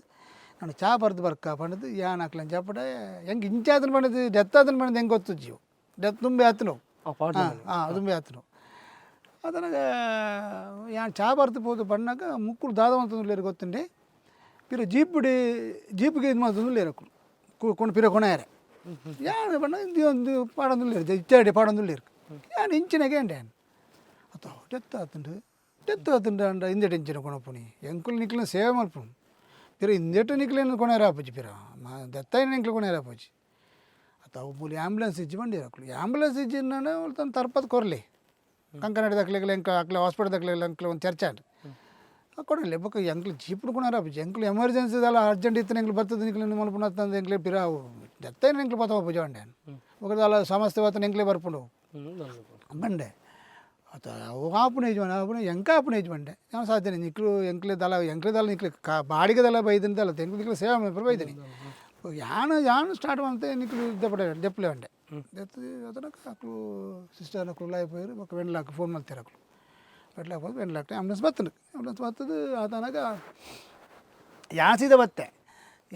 Speaker 2: ನಾನು ಚಾ ಬರ್ದು ಬರ್ಕ ಪಂಡದು ಯಾನ್ ಅಕ್ಲನ್ ಚಪ್ಪಡೆ ಹೆಂಗೆ ಇಂಚಾತನ ಪಂಡದು ಡೆತ್ ಆತನ ಪಂಡದು ಹೆಂಗೆ ಗೊತ್ತು ಜೀವ ಡೆತ್ ತುಂಬೆ ಆತನು.
Speaker 1: ಆ ಪಾಡ್.
Speaker 2: ಹಾಂ ಹಾಂ, ದುಂಬೆ ಆತನು. ಆತನಗ ಯಾನ್ ಚಾ ಬರ್ದು ಪೋದು ಪಣ್ಣಾಗ ಮುಕ್ಕುಳು ದಾದ ಮಂತೊಂದುಲ್ಲೇರು ಗೊತ್ತುಂಡೆ. ಪಿರ ಜೀಪುಡಿ ಜೀಪ್ಗೆ ಇದು ಮಂತೊಂದುಲ್ಲೇರು ಅಕುಲು ಕೊಂಡು ಪಿರ ಕೊಣಯಾರೆ. ಯಾನ್ ಪಂಡ ಒಂದು ಪಾಡೊಂದುಲ್ಲೇರು ಇಚ್ಚಾಡಿ ಪಾಡೊಂದುಲ್ಲೇರು. ಯಾನ್ ಇಂಚಿನಾಗೆ ಅಂಡೆ ಯಾನ್ ಅತ್ತ ಡೆತ್ ಆತುಂಡು ಡೆತ್ ಆತುಂಡು ಅಂಡ ಇಂದೆಟ್ ಇಂಚಿನ ಕೊಣಪುನಿ ಎಂಕುಲು ನಿಕ್ಲಿನ ಸೇವೆ ಮಲ್ಪುನು ಪಿರ ಇಂದೆಟ್ ನಿಕ್ಲೇನು ಕೊಣಯಾರ ಆಪುಜಿ ಪಿರ ದತ್ತಾಯಿನ ಎಂಕ್ಲು ಕೊಣಯಾರ ಆಪುಜಿ. ಅತ್ತ ಅವು ಮೂಲಿ ಆಂಬ್ಯುಲೆನ್ಸ್ ಇಜ್ಜಿ ಬಂಡೀರು ಅಕ್ಲು. ಆಂಬ್ಯುಲೆನ್ಸ್ ಇಜ್ಜಿ ನಾನು ತನ್ನ ತರ್ಪತ್ ಕೊರ್ಲಿ ಕಂಕನಾಡಿ ದಕ್ಲೆಗ್ಲ ಎಂಕ ಅಕ್ಲೆ ಹಾಸ್ಪಿಟಲ್ ದಕ್ಲೆಗ್ಲ ಅಂಕ್ಲೆ ಒಂದು ಚರ್ಚೆ ಆಂಡ್ ಕೊಡಲಿ ಬೊಕ್ಕ ಎಂಕ್ಲು ಜೀಪುಡು ಕೊಣಾರ ಆಪುಜಿ. ಎಂಕ್ಲು ಎಮರ್ಜೆನ್ಸಿ ದಾಲ ಅರ್ಜೆಂಟ್ ಇತ್ತು ಎಂಕ್ಲು ಬರ್ತದೆ ನಿಕ್ಲು ಮಲ್ಪುನ ತಂದು ಎಂಕ್ಲೆ ಪಿರ ದತ್ತೈನ ಎಂಕ್ಲು ಪತ್ತ ಪೂಜೆ ಬಂಡೆ ಬೊಕ್ಕ ದಾಲ ಸಮಸ್ಯೆ ಬರ್ತನೆ ಎಂಕ್ಲೆ ಬರ್ಪುಂಡು ಬಂಡೆ. ಅತ ಅವು ಆಪುನ ಯಜಮಾನ ಆಪುನ ಎಂಕ ಆಪುನ ಯಜಮಾನ್ಡೆ ಯಾವ ಸಾಧ್ಯನೆ ನಿಕ್ಲು ಎಂಕ್ಲೆ ದಲ ಎಂಕ್ಲೆ ದಲ ನಿಕ್ಲು ಕಾ ಬಾಡಿಗೆ ದಲ ಬೈದಿನ ದಲ ಎಂಕ್ಲು ನಿಕ್ಲು ಸೇವೆ ಮಲ್ಪರ ಬೈದಿನಿ. ಯಾನ್ ಯಾನ್ ಸ್ಟಾರ್ಟ್ ಮಂತೆ ನಿಕ್ಲು ದೆಪ್ಪಡೆ ದೆಪ್ಪಲೆ ಬಂಡೆ ದೆತ್ತು ಅದನ್ನ ಅಕ್ಲು ಸಿಸ್ಟರ್ ಅಕ್ಲು ಉಳ್ಳಾಯ ಪೋಯರು. ಬೊಕ್ಕ ವೆನ್ಲಾಕ್ ಫೋನ್ ಮಲ್ತೇರು ಅಕ್ಲು. ವೆನ್ಲಾಕ್ ಹೋಗಿ ವೆನ್ಲಾಕ್ ಆಂಬುಲೆನ್ಸ್ ಬತ್ತನು ಆಂಬುಲೆನ್ಸ್ ಬತ್ತದು ಆತನಾಗ ಯಾನ್ ಸೀದಾ ಬತ್ತೆ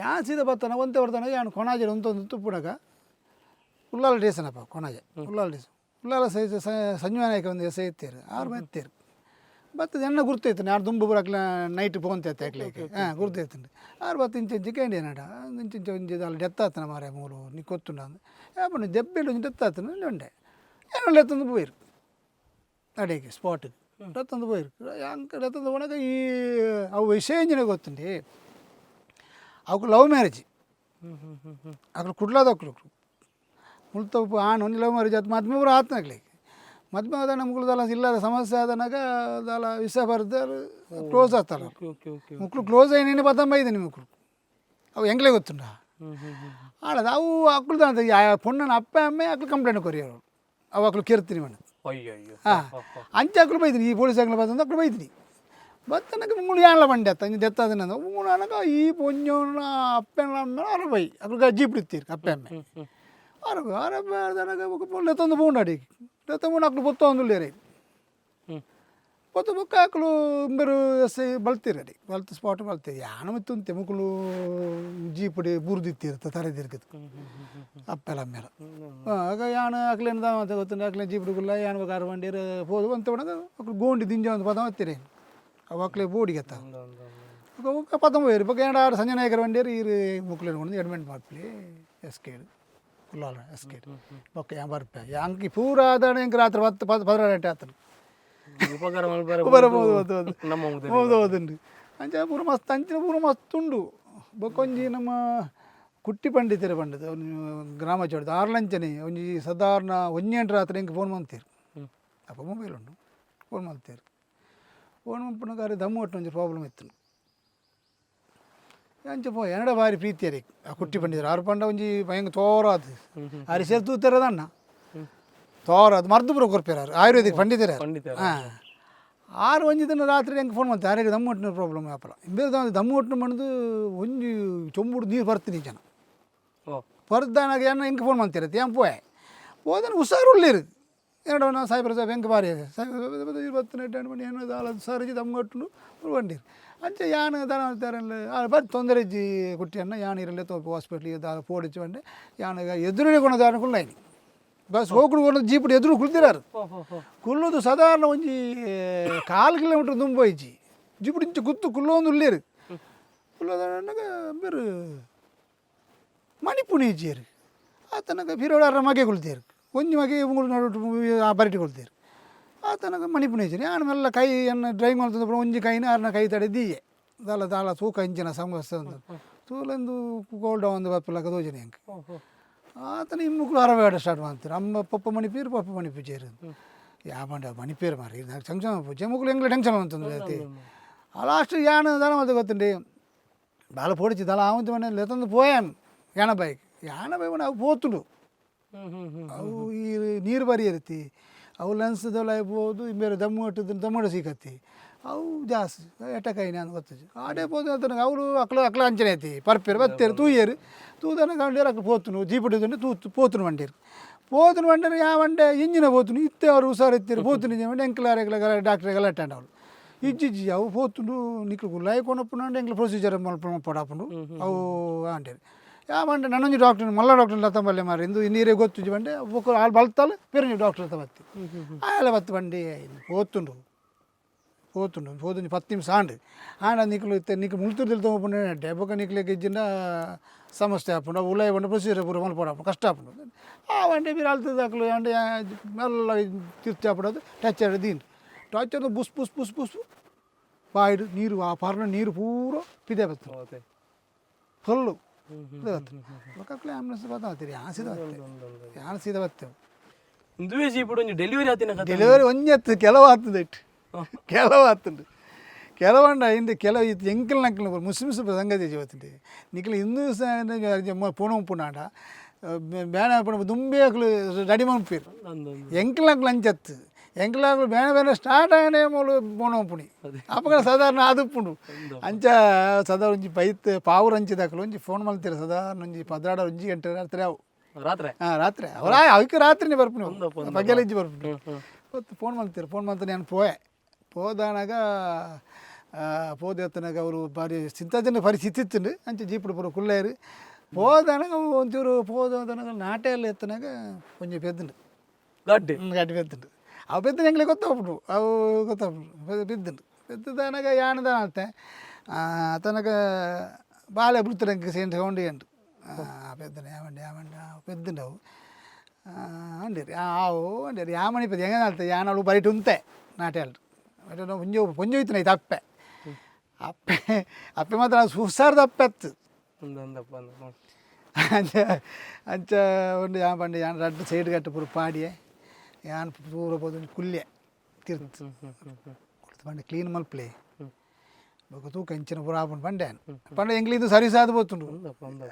Speaker 2: ಯಾನ್ ಸೀದಾ ಬತ್ತನ ಒಂತೆ ಬರ್ತಾನ ಯಾನ್ ಕೊಣಾಜೆ ಒಂತೊಂದು ತುಪ್ಪುನಾಗ ಉಳ್ಳಾಲ ಡೇಸನಪ್ಪ ಕೊಣಾಜೆ ಉಳ್ಳಾಲ ಡೇಸನ್ ಉಳ್ಳಾಲ ಸೈಜ್ ಸಂಜೀವ ನಾಯಕ ಒಂದು ಎಸ್ I ಇತ್ತೇರು ಆರು ಬತ್ತೇರು ಬತ್ತದ ಎಣ್ಣ ಗುರ್ತೈತೆ ಯಾರು ದುಂಬು ಬರಕ್ಲ ನೈಟ್ ಪೋಂತೆ ಅಕ್ಲೇಕೆ ಹಾಂ ಗುರ್ತೈತೆ ಆರು ಬತ್ತು ಇಂಚ ಇಂಚ ಕೇಂಡಿ ನಡ ಇಂಚ ಇಂಚ ಒಂಜಿ ದಾಲ ಡೆತ್ ಆತನ ಮಾರೆ ಮೂಲು ನೀ ಕೊತ್ತುಂಡ ಯಾಪಂಡು ದೆಬ್ಬೆಡ್ ಒಂಜಿ ಡೆತ್ ಆತನ ಉಂಡೆ ಏನೋ ಎತ್ತೊಂದು ಪೋಯಿರು ಅಡೇಗೆ ಸ್ಪಾಟ್ ಡೆತ್ತೊಂದು ಪೋಯಿರು ಅಂಕ ಡೆತ್ತೊಂದು ಪೋನಾಗ ಈ ಅವು ವಿಷಯ ಇಂಜಿನ ಗೊತ್ತುಂಡಿ ಅವకు ಲವ್ ಮ್ಯಾರೇಜ್. ಅక్కడ ಕುಡ್ಲಾದ ಅಕ್ಲು ಮುಳ್ತ ಆಣ್ ಒಂಜಿ ಲವ್ ಮ್ಯಾರೇಜ್ ಆತು ಮದ್ಮೆ ಪೂರ ಆತನಾಗ್ಲಿ ಮದ್ಮೆ ಆದ ಮುಗುಳ್ದಲ್ಲ ಇಲ್ಲದ ಸಮಸ್ಯೆ ಆದನಾಗ ದಾಲ ವಿಷ ಬರ್ದು ಕ್ಲೋಸ್ ಆತಲ್ಲ.
Speaker 1: Okay okay okay.
Speaker 2: ಮುಕ್ಳು close అయిన ಬತ್ತಂಬ ಮುಕ್ಳು ಅವು ಎಂಗ್ಲೇ ಗೊತ್ತುಂಡ.
Speaker 1: ಹ್ಮ್ ಹ್ಮ್ ಹ್ಮ್
Speaker 2: ಆಳದ ಅವು ಅಕ್ಳು ಪೊಣ್ಣನ ಅಪ್ಪ ಅಮ್ಮೆ ಅಕ್ಲು ಕಂಪ್ಲೇಂಟ್ ಕೊರಿಯರು ಅವು ಅಕ್ಲು ಕೆರ್ತೀನಿ ಮೇಡಮ್.
Speaker 1: ಅಯ್ಯೋ ಅಯ್ಯೋ.
Speaker 2: ಹಾಂ, ಅಂಚೆ ಅಕ್ಲು ಬೈತೀನಿ ಈ ಪೊಲೀಸ್ ಅಂಗ್ಳು ಬಂದು ಅಕ್ಲು ಬೈತೀನಿ. ಬತ್ತನಕ ಮುಗುಳು ಯಾನ್ಲ ಬಂಡೆ ಅತ್ತ ಇಂಚ ದೆತ್ತದನ ಮುಗುಳು ಅನಗ ಈ ಪೊಂಜೋನ ಅಪ್ಪೆನ ಅಮ್ಮನ ಅರಬೈ ಅಕ್ಲು ಜೀಪ್ ಇತ್ತೀರ್ ಅಪ್ಪೆ ಅಮ್ಮೆ ಅರಬ ಅರಬ ದನಗ ಬೊಕ ಲೆತ್ತೊಂದು ಪೋಂಡು ಅಡಿಗೆ ಲೆತ್ತೊಂದು ಅಕ್ಲು ಬೊತ್ತೊಂದುಲ್ಲೇರೆ ಪೊತ್ತು ಬೊಕ್ಕ ಅಕ್ಲು ಇಂಬೆರು ಎಸ್ I ಬಲ್ತೀರಿ ಅಡಿ ಬಲ್ತು ಸ್ಪಾಟ್ ಬಲ್ತೀರಿ ಯಾನ ಮಿತ್ತುಂತೆ ಮುಕುಲು ಜೀಪುಡಿ ಬೂರ್ದಿತ್ತೀರ್ತ ತರೆದಿರ್ಗದು ಅಪ್ಪೆಲ ಅಮ್ಮೆಲ ಆಗ ಯಾನ ಅಕ್ಲೇನ ಅಂತ ಗೊತ್ತುಂಡು ಅಕ್ಲೇನ ಜೀಪುಡು ಗುಲ್ಲ ಯಾನ ಬೊಕ ಅರ ಬಂಡೀರ್ ಪೋದು ಅಂತ ಪಂಡಗ ಅಕ್ಲು ಗೋಂಡಿ ದಿಂಜ ಒಂದು ಪದ ಮತ್ತೀರಿ ಅವು ಅಕ್ಲೆ ಬೋಡಿಗೆತ್ತ ಬೊಕ ಪದ ಪೋಯೆರ್ ಬೊಕ ಏಂಡ ಆರ್ ಸಂಜೆ ನಾಯಕರ ಬಂಡೀರ್ ಈರ್ ಮುಕ್ಲೆನ್ ಕೊಂಡು ಅಡ್ಮಿಟ್ ಮಾಡ್ಪಲಿ ಎಸ್ ಕೇಡ್ ಕುಲ್ಲಾಲ ಎಸ್ ಕೇಡ್ ಬೊಕ ಯಾನ್ ಬರ್ಪೆ ಯಾಂಕಿ ಪೂರ ಆದಾಣ ಎಂಕ್ ರಾತ್ರಿ ಪತ್ತು ಪತ್ತು ಪದಿನಾರು ಗಂಟೆ ಆತನು
Speaker 1: ಉಪಕಾರ ಮಲ್ಪರೆ
Speaker 2: ಉಪಕಾರ ಹೌದು ಹೌದು ಹೌದು.
Speaker 1: ನಮ್ಮ ಮುಗ್ದೆ
Speaker 2: ಹೌದು ಹೌದುಂಡು ಅಂಚ ಪೂರ ಮಸ್ತ್ ಅಂಚಿನ ಪೂರ ಮಸ್ತ್ ಉಂಡು ಬೊಕೊಂಜಿ ನಮ್ಮ ಕುಟ್ಟಿ ಪಂಡಿತರ ಪಂಡದು ಅವನು ಗ್ರಾಮ ಚೌಡ್ದು ಆರ್ಲಂಚನೆ ಒಂಜಿ ಸಾಧಾರಣ ಒಂಜೆಂಟು ರಾತ್ರಿ ಎಂಕ್ ಫೋನ್ ಮಾಡ್ತೀರು ಅಪ್ಪ ಮೊಬೈಲ್ ಉಂಡು ಫೋನ್ ಮಾಡ್ತೀರು ಫೋನ್ ಮಲ್ಪುನಗ ಅರೆ ದಮ್ಮು ಒಟ್ಟು ಒಂಜಿ ಪ್ರಾಬ್ಲಮ್ ಇತ್ತು ಅಂಚ ಪೋ ಎನ್ನಡ ಬಾರಿ ಪ್ರೀತಿ ಅರೆ ಆ ಕುಟ್ಟಿ ಪಂಡಿತರು ಆರು ಪಂಡ ಒಂಜಿ ಭಯಂಕರ ತೋರಾದು ಅರೆ ಸೇರ್ ತೂತಿರೋದಣ್ಣ ತೋರಾದು ಮರ್ದು ಪೂರ ಕೊರ್ಪೇರು ಆಯುರ್ವೇದಿಕ್ ಪಂಡಿತರು
Speaker 1: ಪಂಡಿತರು.
Speaker 2: ಹಾಂ ಆರು ಒಂಜಿ ದಿನ ರಾತ್ರಿ ಎಂಕ್ ಫೋನ್ ಮಾಡ್ತಾರೆ ಆರಿಗೆ ದಮ್ಮು ಒಟ್ಟಿನ ಪ್ರಾಬ್ಲಮ್ ಆಪಲ ಇಂಬೇದ ದಮ್ಮು ಒಟ್ಟಿನ ಮಣದು ಒಂಜಿ ಚೊಂಬುಡು ನೀರು ಬರ್ತೀನಿ ಜನ
Speaker 1: ಓ
Speaker 2: ಬರ್ದಾನಾಗ ಏನ ಎಂಕ್ ಫೋನ್ ಮಾಡ್ತೀರ ಏನ್ ಪೋಯೆ ಹೋದನ ಹುಷಾರುಳ್ಳಿರು ಎರಡು ನಾ ಸಾಹೇಬ್ರ ಸಾಹೇಬ್ ಎಂಕ್ ಬಾರಿ ಸಾಹೇಬ್ ಇರುವತ್ತು ನೆಟ್ಟು ಮಣಿ ಏನೋ ಸರ್ಜಿ ದಮ್ಮು ಬಂಡಿರು ಅಂಚೆ ಯಾನ್ ದಾನ ಮಾಡ್ತಾರೆ ಬರ್ ತೊಂದರೆ ಇಜ್ಜಿ ಕುಟ್ಟಿಯನ್ನ ಯಾನ್ ಇರಲ್ಲ ತೋಪು ಹಾಸ್ಪಿಟ್ಲಿಗೆ ದಾಲ ಪೋಡಿಚ್ಚು ಬಂಡೆ ಯಾನ್ ಎದುರುಡೆ ಕೊಣ ದಾನ ಕುಳ್ಳೈನಿ ಬಸ್ ಹೋಗ್ಡು ಕೊಣ ಜೀಪುಡು ಎದುರು ಕುಳ್ತಿರಾರು
Speaker 1: ಹೋ ಹೋ ಹೋ
Speaker 2: ಕುಲ್ಲುದು ಸಾಧಾರಣ ಒಂಜಿ ಕಾಲು ಕಿಲೋಮೀಟ್ರ್ ದುಂಬು ಇಜ್ಜಿ ಜಿಪುಡು ಇಂಚ ಗುತ್ತು ಕುಲ್ಲೊಂದು ಉಳ್ಳೇರು ಕುಲ್ಲೋದನ್ನಗ ಬೇರು ಮಣಿಪುಣಿ ಇಜ್ಜಿಯರು ಆತನಗ ಬೀರೋಡಾರ ಮಗೆ ಕುಲ್ತೇರು ಒಂಜಿ ಮಗೆ ಉಂಗುಳು ನಡುಟು ಆ ಬರಿಟಿ ಕೊಳ್ತೇರು ಆತನಗ ಮಣಿಪುಣಿ ಇಜ್ಜಿ ಯಾನ್ ಮೆಲ್ಲ ಕೈ ಅನ್ನ ಡ್ರೈವಿಂಗ್ ಮಾಡ್ತಂದ್ರೆ ಒಂಜಿ ಕೈನ ಆರ್ನ ಕೈ ತಡೆ ದೀಯೆ ದಾಲ ದಾಲ ತೂಕ ಇಂಚಿನ ಸಮಸ್ಯೆ ಒಂದು ತೂಲೆಂದು ಕೋಲ್ಡ್ ಒಂದು ಬಪ್ಪಲಕ ದೋಜನೆ ಅಂಕ
Speaker 1: ಹೋ ಹೋ
Speaker 2: ಆತನ ಇಮ್ಮುಕ್ಳು ಅರಬೇಡ ಸ್ಟಾರ್ಟ್ ಮಾಡ್ತಾರೆ ಅಮ್ಮ ಪಪ್ಪ ಮಣಿಪೀರು ಪಪ್ಪ ಮಣಿಪು ചേರು ಯಾ ಬಂಡ ಮಣಿಪೀರು ಮಾರಿ నాకు ಟೆನ್ಷನ್ ಪೂಜೆ ಮುಕ್ಳು ಎಂಗ್ಲ ಟೆನ್ಷನ್ ಅಂತಂದ್ರೆ ಐತಿ ಲಾಸ್ಟ್ ಯಾನ್ ದಾನ ಮತ್ತೆ ಗೊತ್ತುಂಡಿ ಬಾಲ ಪೊಡಿಚಿ ದಲ ಆವಂತ ಮನೆ ಲೆತ್ತಂದು ಪೋಯಾನ್ ಯಾನ ಬೈಕ್ ಯಾನ ಬೈಕ್ ಅವು ಪೋತುಂಡು
Speaker 1: ಹ್ಮ್ ಹ್ಮ್ ಹ್ಮ್
Speaker 2: ಅವು ಈ ನೀರು ಬರಿ ಇರ್ತಿ ಅವು ಲೆನ್ಸ್ದೆಲ್ಲ ಆಗ್ಬೋದು ಬೇರೆ ದಮ್ಮು ಇಟ್ಟಿದ್ದು ದಮ್ಮಡು ಸಿಕ್ಕತ್ತಿ ಅವು ಜಾಸ್ತಿ ಎಟಕೈನ ಅಂತ ಗೊತ್ತು ಆಡೆ ಪೋದು ಅಂತ ಅವರು ಅಕ್ಲ ಅಕ್ಲ ಅಂಚನೆ ಐತಿ ಪರ್ಪೇರು ಬತ್ತೇರು ತೂಯೇರು ತೂದನ ಕಂಡೇರು ಅಕ್ಲ ಪೋತುನು ಜೀಪುಡಿದುಂಡು ತೂತು ಪೋತುನು ಬಂಡೇರು ಪೋತುನು ಬಂಡೇರು ಯಾವ ಬಂಡೆ ಇಂಜಿನ ಪೋತುನು ಇತ್ತೆ ಅವರು ಹುಷಾರು ಇತ್ತೀರು ಪೋತುನು ಇಂಜಿನ ಬಂಡೆ ಎಂಕ್ಲಾರೆ ಡಾಕ್ಟ್ರೆ ಗಲಾಟೆ ಅವಳು ಇಜ್ಜಿಜ್ಜಿ ಅವು ಪೋತುಂಡು ನಿಕ್ಲು ಗುಲ್ಲಾಯಿ ಕೊನಪ್ಪುಂಡು ಎಂಕ್ಲ ಪ್ರೊಸೀಜರ್ ಮಲ್ಪ ಪಡಾಪುಂಡು ಅವು ಅಂಡೇರು ಯಾವ ಬಂಡೆ ನನ್ನೊಂಜಿ ಡಾಕ್ಟರ್ ಮಲ್ಲ ಡಾಕ್ಟರ್ ಲತ್ತಂಬಲ್ಲೆ ಮಾರಿ ಇಂದು ನೀರೇ ಗೊತ್ತುಜಿ ಬಂಡೆ ಬೊಕ್ಕ ಆಳು ಬಲ್ತಾಲ್ ಬೇರೆ ಡಾಕ್ಟರ್ ಹತ್ರ ಬತ್ತಿ ಆಯಲ ಬತ್ತು ಬಂಡಿ ಪೋತುಂಡು ಪೋತುಂಡು ಪೋತುಂಡು ಪತ್ತು ನಿಮಿಷ ಆಂಡ್ ಆಂಡ ನಿಕ್ಲು ಇತ್ತೆ ನಿಕ್ಲು ಮುಳ್ತುರ್ದಿಲ್ ತೊಗೊಂಡು ನೆಡ್ಡೆ ಬೊಕ್ಕ ನಿಕ್ಲೆಗ್ ಇಜ್ಜಿಂಡ ಸಮಸ್ಯೆ ಆಪುಂಡು ಅವು ಉಲಾಯಿ ಬಂಡ ಪ್ರೊಸೀಜರ್ ಪೂರ ಮಲ್ಪೊಡಾಪುಂಡು ಕಷ್ಟ ಆಪುಂಡು ಆ ಬಂಡೆ ಬೀರ ಅಲ್ತದ ಅಕ್ಲು ಅಂಡೆ ಮೆಲ್ಲ ತಿರ್ಚಿ ಆಪುಡದು ಟಚ್ ಆಡ್ ದೀನ್ ಟಚ್ ಆಡ್ ಬುಸ್ ಬುಸ್ ಬುಸ್ ಬುಸ್ ಬಾಯ್ಡು ನೀರು ಆ ಪಾರ್ನ ನೀರು ಪೂರ ಪಿದೆ ಬತ್ತು
Speaker 1: ಓಕೆ
Speaker 2: ಫುಲ್ಲು ಪಿದೆ ಬತ್ತು ಬೊಕ್ಕ ಆಂಬುಲೆನ್ಸ್ ಬತ್ತಾತ್ರಿ ಯಾನ್ ಸೀದಾ ಬತ್ತೆ ಯಾನ್ ಸೀದಾ ಬತ್ತೇವು
Speaker 1: ಇಂದುವೇ ಜೀಪುಡು ಒಂಜಿ ಡೆಲಿವರಿ ಆತಿನ ಕತೆ
Speaker 2: ಡೆಲಿವರಿ ಒಂಜಿ ಅತ್ತು ಕೆಲವು ಆತದ ಇಟ್ಟು ಕೆಲವು ಆತುಂಡು ಕೆಲವಂಡ ಇಂದು ಕೆಲವು ಇತ್ತು ಎಂಕಲ್ ನಕ್ಕಲ್ ಮುಸ್ಲಿಮ್ಸ್ ಸಂಗತಿ ಜೀವತ್ತುಂಡು ನಿಕ್ಲು ಹಿಂದೂ ಪುಣ ಉಪ್ಪುನಾಡ ಬೇಣ ಪುಣ ದುಂಬೆ ಅಕ್ಲು ರೆಡಿ ಮನ್ಪೀರು ಎಂಕಲ್ ನಕ್ಲು ಅಂಚತ್ತು ಎಂಕಲ್ ನಕ್ಲು ಬೇಣ ಬೇಣ ಸ್ಟಾರ್ಟ್ ಆಯನೆ ಮೂಲು ಪೋಣ ಉಪ್ಪುಣಿ ಅಪ್ಪಗ ಸಾಧಾರಣ ಆದುಪ್ಪುಂಡು ಅಂಚ ಸಾಧಾರಣ ಒಂಜಿ ಬೈತ್ ಪಾవుರು ಅಂಚಿದಕ್ಲು ಒಂಜಿ ಫೋನ್ ಮಲ್ತೀರ ಸಾಧಾರಣ ಒಂಜಿ ಪದ್ರಾಡ ಒಂಜಿ ಗಂಟೆ ರಾತ್ರಿ ಅವು
Speaker 1: ರಾತ್ರಿ
Speaker 2: ಹಾಂ ರಾತ್ರಿ ಅವರ ಅವಕ್ಕೆ ರಾತ್ರಿನೇ ಬರ್ಪುನಿ ಬಗ್ಗೆಲ್ಲ ಇಜ್ಜಿ ಬರ್ಪುನಿ ಹೊತ್ತು ಫೋನ್ ಮಾಡ್ತೀರಿ ಫೋನ್ ಮಾಡ್ತಾನೆ ನಾನು ಪೋಯೆ ಪೋದಾನಾಗ ಪೋದೆತ್ತನಾಗ ಅವರು ಬಾರಿ ಚಿಂತಾಜನ ಪರಿಸ್ಥಿತಿ ಇತ್ತು ಅಂಚೆ ಜೀಪುಡು ಪೂರ ಕುಲ್ಲೇರು ಪೋದಾನಾಗ ಒಂಚೂರು ಪೋದನಾಗ ನಾಟೆಲ್ಲ ಎತ್ತನಾಗ ಒಂಜಿ ಪೆದ್ದುಂಡು
Speaker 1: ಗಡ್ಡೆ
Speaker 2: ಗಡ್ಡೆ ಪೆದ್ದುಂಡು ಅವು ಪೆದ್ದ ಎಂಗ್ಲೆ ಗೊತ್ತಾಗ್ಬಿಟ್ಟು ಅವು ಗೊತ್ತಾಗ್ಬಿಟ್ಟು ಬಿದ್ದುಂಡು ಪೆದ್ದದಾನಾಗ ಯಾಣದಾನ ಆತೆ ತನಕ ಬಾಳೆ ಬಿಡ್ತಾರೆ ಸೇಂಟ್ ಸೌಂಡ್ ಎಂಟು ಪೆದ್ದನ ಯಾವಂಡ ಯಾವಂಡ ಪೆದ್ದುಂಡು ಅವು ಅಂಡೇರಿ ಆವು ಅಂಡೇರಿ ಯಾಮಣಿ ಪೆದ್ದ ಹೆಂಗೆ ಆಲ್ತೆ ಯಾನಳು ಬರಿಟು ಉಂತೆ ನಾಟೆ ಅಲ್ರು ಪುಂಜ ಪುಂಜ ಇತ್ತು ಅಪ್ಪೆ ಅಪ್ಪೆ ಅಪ್ಪೆ ಮಾತ್ರ ಹುಷಾರ್ದ ಅಪ್ಪೆ ಅತ್ತು
Speaker 1: ಅಂದಪ್ಪ ಅಂದ
Speaker 2: ಅಂಚ ಅಂಚ ಒಂದು ಯಾ ಬಂಡೆ ಯಾನ್ ರಡ್ಡು ಸೈಡ್ ಗಟ್ಟ ಪೂರ ಪಾಡಿಯೆ ಯಾನ್ ಪೂರ ಪೋದು ಕುಲ್ಲೆ ತಿರ್ತು ಕುಡ್ದು ಬಂಡೆ ಕ್ಲೀನ್ ಮಲ್ಪ್ಲೆ ಬೊಕ ತೂಕ ಇಂಚಿನ ಪೂರ ಆಪುಂಡು ಬಂಡೆ ಪಂಡ ಎಂಗ್ಲಿ ಇದು ಸರ್ವಿಸ್ ಆದ್ ಪೋತುಂಡು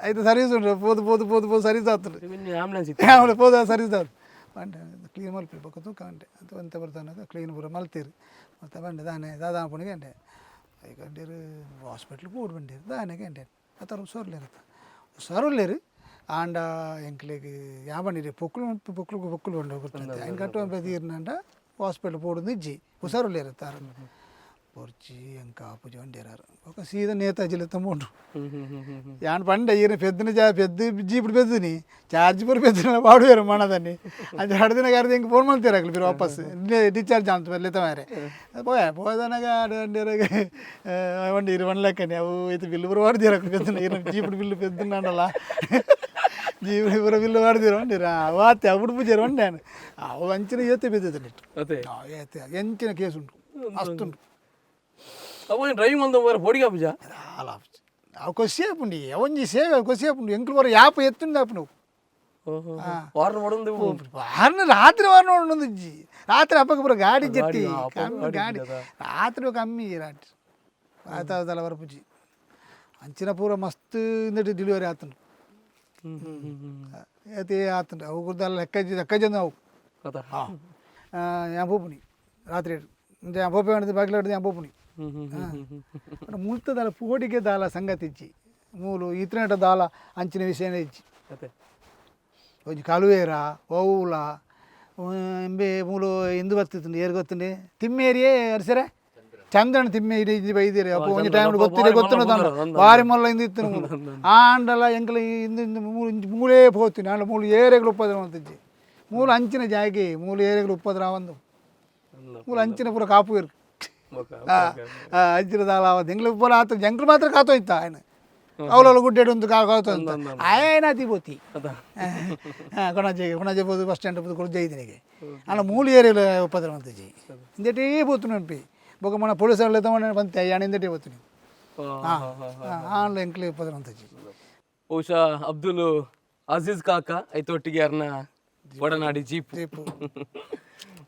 Speaker 2: ಐದು ಸರ್ವಿಸ್ ಉಂಟು ಪೋದು ಪೋದು ಪೋದು ಪೋದು ಸರ್ವಿಸ್ ಆತುಂಡು
Speaker 1: ಆಂಬುಲೆನ್ಸ್ ಇತ್ತು
Speaker 2: ಆಮೇಲೆ ಪೋದ ಸರ್ವಿಸ್ ಆತು ಪಂಡೆ ಕ್ಲೀನ್ ಮಲ್ಪಿ ಬೊಕ್ಕ ತೂಕ ಅಂಟೆ ಅಂತ ಒಂತೆ ಬರ್ತಾನಗ ಕ್ಲೀನ್ ಪೂರ ಮಲ್ತೀರು. ಮತ್ತೆ ಬಂಡೆ ದಾನೆ ದಾದಾ ಪುಣಿಗೆ ಅಂಡೆ ಐಕಂಡೇರು ಹಾಸ್ಪಿಟ್ಲ್ ಪೋಡು ಬಂಡೇರು ದಾನೆ ಗಂಟೆ ಅತರ ಹುಷಾರ್ಲೇರು ಹುಷಾರುಲ್ಲೇರು. ಆಂಡ ಎಂಕ್ಲೆಗ್ ಯಾ ಬಂಡಿರಿ ಪೊಕ್ಕುಲು ಪೊಕ್ಕುಲು ಪೊಕ್ಕುಲು ಬಂಡ ಗೊತ್ತೈತೆ ಐನ್ ಕಟ್ಟುವ ತೀರ್ನಂಡ ಹಾಸ್ಪಿಟ್ಲ್ ಪೋಡು ಇಜ್ಜಿ ಹುಷಾರುಲ್ಲೇರು ತಾರ ಪೊರ್ಚಿ ಎಂಕ ಆಪುಜಿ ಬಂಡೇರಾರು ಬೊಕ ಸೀದಾ ನೇತಾಜಿಲೆ ತಂಬುಂಡು. ಯಾನ್ ಪಂಡೆ ಈರ್ನ ಪೆದ್ದಿನ ಜಾ ಪೆದ್ದು ಜೀಪುಡು ಪೆದ್ದಿನಿ ಚಾರ್ಜ್ ಪೂರ ಪೆದ್ದಿನ ಪಾಡುವೆರು ಮಣದನ್ನಿ ಅಂಚ ಹಡ್ದಿನ ಗಾರ್ದ ಎಂಕ್ ಫೋನ್ ಮಲ್ತೀರ ಅಕ್ಲು ಪಿರ ವಾಪಸ್ ಡಿಸ್ಚಾರ್ಜ್ ಅಂತ ಲೆತ್ತ ಮಾರೆ ಪೋಯ ಪೋದನಗ ಆಡು వండి ಇರು వన్ ಲೆಕ್ಕನೆ ಅವು ಇತ್ತು ಬಿಲ್ಲು ಪೂರ ವಾಡ್ದೀರ ಅಕ್ಲು ಪೆದ್ದಿನ ಈರ್ನ ಜೀಪುಡು ಬಿಲ್ಲು ಪೆದ್ದಿನಾಂಡಲ ಜೀಪುಡು ಪೂರ ಬಿಲ್ಲು ವಾಡ್ದೀರ వండిರ ವಾತೆ ಅವು ಪೂಜಾರು వండాను ಅವು ಅಂಚಿನ ಏತೆ ಬಿದ್ದಿದ್ದು
Speaker 1: ಅದೇ.
Speaker 2: ಏತೆ ಎಂಚಿನ ಕೇಸ್ ಉಂಟು ಅಷ್ಟುಂಟು.
Speaker 1: ಅಪ್ಪ ಡ್ರೈವಿಂಗ್ ಮಂದ ಬೇರೆ ಪೋಡಿಗೆ ಆಪುಜ?
Speaker 2: ಅಲ್ಲ, ಅವು ಕೊಸಿ ಆಪುಂಡು, ಒಂಜಿ ಸೇವೆ ಕೊಸಿ ಆಪುಂಡು. ಎಂಕ್ಲು ಬರ ಯಾಪ ಎತ್ತುಂಡು ಆಪುಂಡು.
Speaker 1: ವಾರ್ನ್ ಮಾಡೋದು.
Speaker 2: ವಾರನ ರಾತ್ರಿ ವಾರ ನೋಡೊಂದು ಇಜ್ಜಿ. ರಾತ್ರಿ ಅಪ್ಪಗೆ ಪೂರ ಗಾಡಿ ಜೆಟ್ಟಿ
Speaker 1: ಅಪ್ಪಗ್
Speaker 2: ಕಮ್ಮಿ
Speaker 1: ಗಾಡಿ
Speaker 2: ಗಾಡಿ
Speaker 1: ಇಜ್ಜದ.
Speaker 2: ರಾತ್ರಿ ಕಮ್ಮಿ ರಾತ್ರಿ ಆತಾವದಲ್ಲ ಬರಪುಜಿ ಅಂಚಿನ ಪೂರ ಮಸ್ತ್ ಇಂದటి ಡೆಲಿವರಿ ಆತುಂಡು. ಅದೇ ಆತುಂಡು ಅವು ಗುರ್ದಲ್ಲ ಲೆಕ್ಕ ಲೆಕ್ಕ ಜನ ಅವು.
Speaker 1: ಅದ.
Speaker 2: ಯಾನ್ ಪೋಪುನಿ ರಾತ್ರಿ ಯಾನ್ ಪೋಪೆ ಹೊಡೆದು ಬಾಗಿಲು ಹೊಡೆದು ಯಾನ್ ಪೋಪುನಿ. ಮುಲ್ತದಾಲ ಪೋಡಿಗೆ ದಾಲ ಸಂಗತಿ ಇಜ್ಜಿ, ಮೂಲು ಇತ್ರನಟ ದಾಲ ಅಂಚಿನ ವಿಷಯನೇ ಇಜ್ಜಿ.
Speaker 1: ಅದೇ.
Speaker 2: ಒಂಜಿ ಕಲುವೇರ ಓವುಲ ಎಂಬೆ ಮೂಲು ಇಂದು ಬತ್ತಿತ್ತು ಏರ್ ಗೊತ್ತುಂಡೆ ತಿಮ್ಮೇರಿಯೇ ಅರ್ಸರೆ ಚಂದ್ರನ ತಿಮ್ಮೇರಿ ಇಜ್ಜಿ ಬೈದಿರಿ ಅಪ್ಪ ಒಂಜಿ ಟೈಮ್ ಗೊತ್ತಿರಿ ಗೊತ್ತುಂಡು ತಾನು ಬಾರಿ ಮೊಲ್ಲ ಇಂದು ಇತ್ತು ಮೂಲು ಆಂಡಲ ಎಂಕಲ ಇಂದು ಇಂದು ಮೂಲು ಇಂಚಿ ಮೂಲೇ ಪೋತೀನಿ ಆಂಡ ಮೂಲು ಏರೆಗಳು ಉಪದ್ರ ಅಂತಿಜ್ಜಿ. ಮೂಲು ಅಂಚಿನ ಜಾಗೆ ಮೂಲು ಏರೆಗಳು ಉಪದ್ರ ಒಂದು ಮೂಲು ಅಂಚಿನ ಪೂರ ಕಾಪು ಇರು ಅಂಚಿನ ದಾಲ ಎಂಗ್ಲು ಪೂರ ಆತ ಎಂಕ್ಲು ಮಾತ್ರ ಕಾತೋಯ್ತ ఆయన ಅವಲಲ್ಲ ಗುಡ್ಡೆಡು ಒಂದು ಕಾತೋ ಅಂತ ಆಯನ ತಿ
Speaker 1: ಅದ.
Speaker 2: ಕೊಣಾಜೆ ಕೊಣಾಜೆ ಪೋದು ಬಸ್ ಸ್ಟ್ಯಾಂಡ್ ಪೋದು ಕೊಡು ಜೈದಿನಿಗೆ ಅಲ್ಲ ಮೂಲು ಏರಿಯಲ್ಲ ಉಪದ್ರ ಅಂತಿಜ್ಜಿ ಇಂದಟೇ ಪೋತು ನೆನಪಿ ಬೊಕ మన ಪೊಲೀಸ್ వాళ్ళు ತಗೊಂಡು ಬಂತೆ ಯಾಣ ಇಂದಟೇ పోತೀನಿ ಆನ್ಲ ಎಂಕ್ಲೆ ಉಪದ್ರ ಅಂತಿಜ್ಜಿ.
Speaker 1: ಬಹುಶಃ ಅಬ್ದುಲ್ ಅಜೀಜ್ ಕಾಕ ಐತೊಟ್ಟಿಗೆ ಅರ್ನ ಒಡನಾಡಿ ಜೀಪ್
Speaker 2: ಜೀಪು.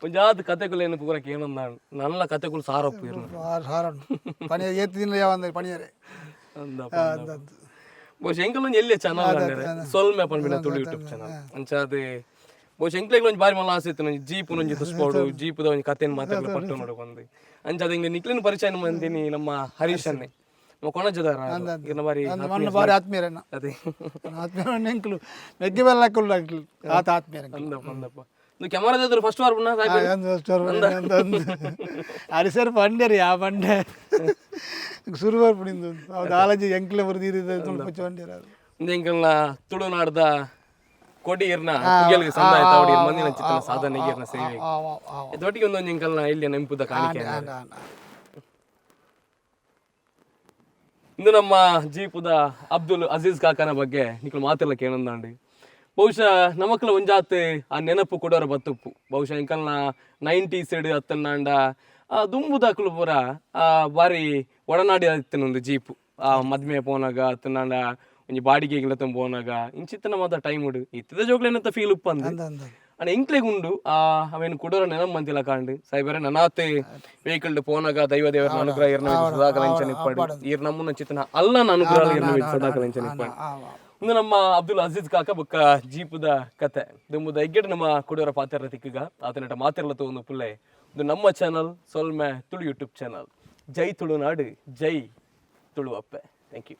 Speaker 1: ಒಂಜಾದ ಕತೆಗಳು ಪೂರ ಕೇಳಂದಾಣ್ ನಲ್ಲ ಕತೆಗಳು ಸಾರಪ್ಪು ಇರ್ನ.
Speaker 2: ಹಾರಣ್ಣು ಪಣಿಯ ಏತ್ ದಿನ ಯಾವ ಅಂದ್ರೆ ಪಣಿಯರೆ.
Speaker 1: ಅಂದಪ್ಪ. ಬಹುಶಃ ಎಂಕಲ್ ಒಂಜಿ ಎಲ್ಲೆ ಚಾನಲ್ ಸೊಲ್ಮೆ ಪನ್ಪಿನ ತುಳು ಯೂಟ್ಯೂಬ್ ಚಾನಲ್ ಅಂಚಾದ್ ಬಹುಶಃ ಎಂಕ್ಲೆಗ್ ಒಂಜಿ ಬಾರಿ ಮಲ್ಲ ಆಸೆ ಇತ್ತು ಒಂಜಿ ಜೀಪ್ ಒಂಜಿ ತುಸ್ಪೋಡು ಜೀಪುದ ಒಂಜಿ ಕತೆನ್ ಮಾತಾಡ್ಲ ಪಟ್ಟು ನೋಡಕೊಂದು. ಅಂಚಾದ್ ಎಂಕ್ಲೆ ನಿಕ್ಲಿನ ಪರಿಚಯ ಮಂದಿನಿ ನಮ್ಮ ಹರೀಶ್ ಅನ್ನೆ ನಮ್ಮ ಕೊಣಜದಾರ ಇರ್ನ ಬಾರಿ
Speaker 2: ಮಣ್ಣು ಬಾರಿ ಆತ್ಮೀಯರನ್ನ.
Speaker 1: ಅದೇ.
Speaker 2: ಆತ್ಮೀಯರನ್ನ ಎಂಕ್ಲು ಮೆಗ್ಗಿ ಬೆಲ್ಲ ಹಾಕುಲ್ಲ ಆತ ಆತ್ಮೀಯರ.
Speaker 1: ಅಂದಪ್ಪ ಅಂದಪ್ಪ ನೀವು ಕ್ಯಾಮರಾದ ಫಸ್ಟ್ ವಾರ ಪುನಃ ಸಾಯ್ಬೆ.
Speaker 2: ಅರಿಸರ್ ಬಂಡೆ ರೀ ಆ ಬಂಡೆ ಸುರುವಾರ್ ಪುಣಿಂದು ಅವ್ದು ಆಲಜಿ ಎಂಕ್ಲೆ ಬರೆದು ಬಂಡೇರ ಅದು.
Speaker 1: ಎಂಕಲ್ನ ತುಳುನಾಡ್ದ ಕೊಡಿ ಇರ್ನ ಪುಗೆಲ್ಗೆ ಸಂದಾಯ ತಾವಡಿ ಮಂದಿನ ಚಿತ್ತನ ಸಾಧನೆಗೆ ಇರ್ನ ಸೇವೆ ದೊಟ್ಟಿಗೆ ಒಂದೊಂದು ಎಂಕಲ್ನ ಇಲ್ಲಿ ನೆಂಪುದ ಕಾಣಿಕೆ. ಇಂದು ನಮ್ಮ ಜೀಪುದ ಅಬ್ದುಲ್ ಅಜೀಜ್ ಕಾಕನ ಬಗ್ಗೆ ನಿಕ್ಲು ಮಾತೆಲ್ಲ ಕೇಳಂದಾಂಡಿ. ಬಹುಶಃ ನಮಕ್ಲ ಒಂಜಾತ್ ಆ ನೆನಪು ಕೊಡೋರ ಬತ್ತುಪ್ಪು. ಬಹುಶಃ ಎಂಕಲ್ನ 90s ಅತ್ತನ್ನಾಂಡ ಆ ದುಂಬುದಾಕುಲು ಪೂರ ಆ ಬಾರಿ ಒಡನಾಡಿ ಒಂದು ಜೀಪು ಆ ಮದ್ಮೆ ಪೋನಾಗ ಅತ್ತನ್ನಾಂಡ ಒಂಜಿ ಬಾಡಿಗೆ ಗಿಲತಂ ಪೋನಾಗ ಇಂಚಿತ್ತನ ಮಾತ ಟೈಮ್ ಉಡು ಇತ್ತದ ಜೋಗ್ಲೇನಂತ ಫೀಲ್ ಉಪ್ಪಂದು.
Speaker 2: ಅಂದ ಅಂದ.
Speaker 1: ಅಣ್ಣ ಎಂಕ್ಲೆಗ್ ಉಂಡು ಆ ಅವೇನು ಕುಡೋರ ನೆನಪು ಮಂತಿಲ್ಲ ಕಾಂಡು ಸಾಯ್ಬಾರೆ ನನಾತೆ ವೆಹಿಕಲ್ ಪೋನಾಗ ದೈವ ದೇವರ ಅನುಗ್ರಹ ಇರ್ನ ಸದಾಕಾಲ ಇಂಚನ ಇಪ್ಪಾಡು ಈರ್ ನಮ್ಮನ್ನ ಚಿತ್ತನ ಅಲ್ಲನ ಅನುಗ್ರಹ ಇರ್ನ ಸದಾಕಾಲ ಇಂಚನ ಇಪ್ಪಾಡು. ಇಂದು ನಮ್ಮ ಅಬ್ದುಲ್ ಅಜೀಜ್ ಕಾಕ ಬೊಕ್ಕ ಜೀಪುದ ಕತೆ ದುಂಬುದ ಎಗ್ಗೆಡ್ ನಮ್ಮ ಕುಡಿಯೋರ ಪಾತೆರ ತಿಕ್ಕಗ ಆತನಟ ಮಾತೆರ್ಲ ತೋಂದು ಪುಲ್ಲೆ. ಇದು ನಮ್ಮ ಚಾನಲ್ ಸೊಲ್ಮೆ ತುಳು ಯೂಟ್ಯೂಬ್ ಚಾನಲ್. ಜೈ ತುಳುನಾಡು, ಜೈ ತುಳು ಅಪ್ಪೆ. Thank you.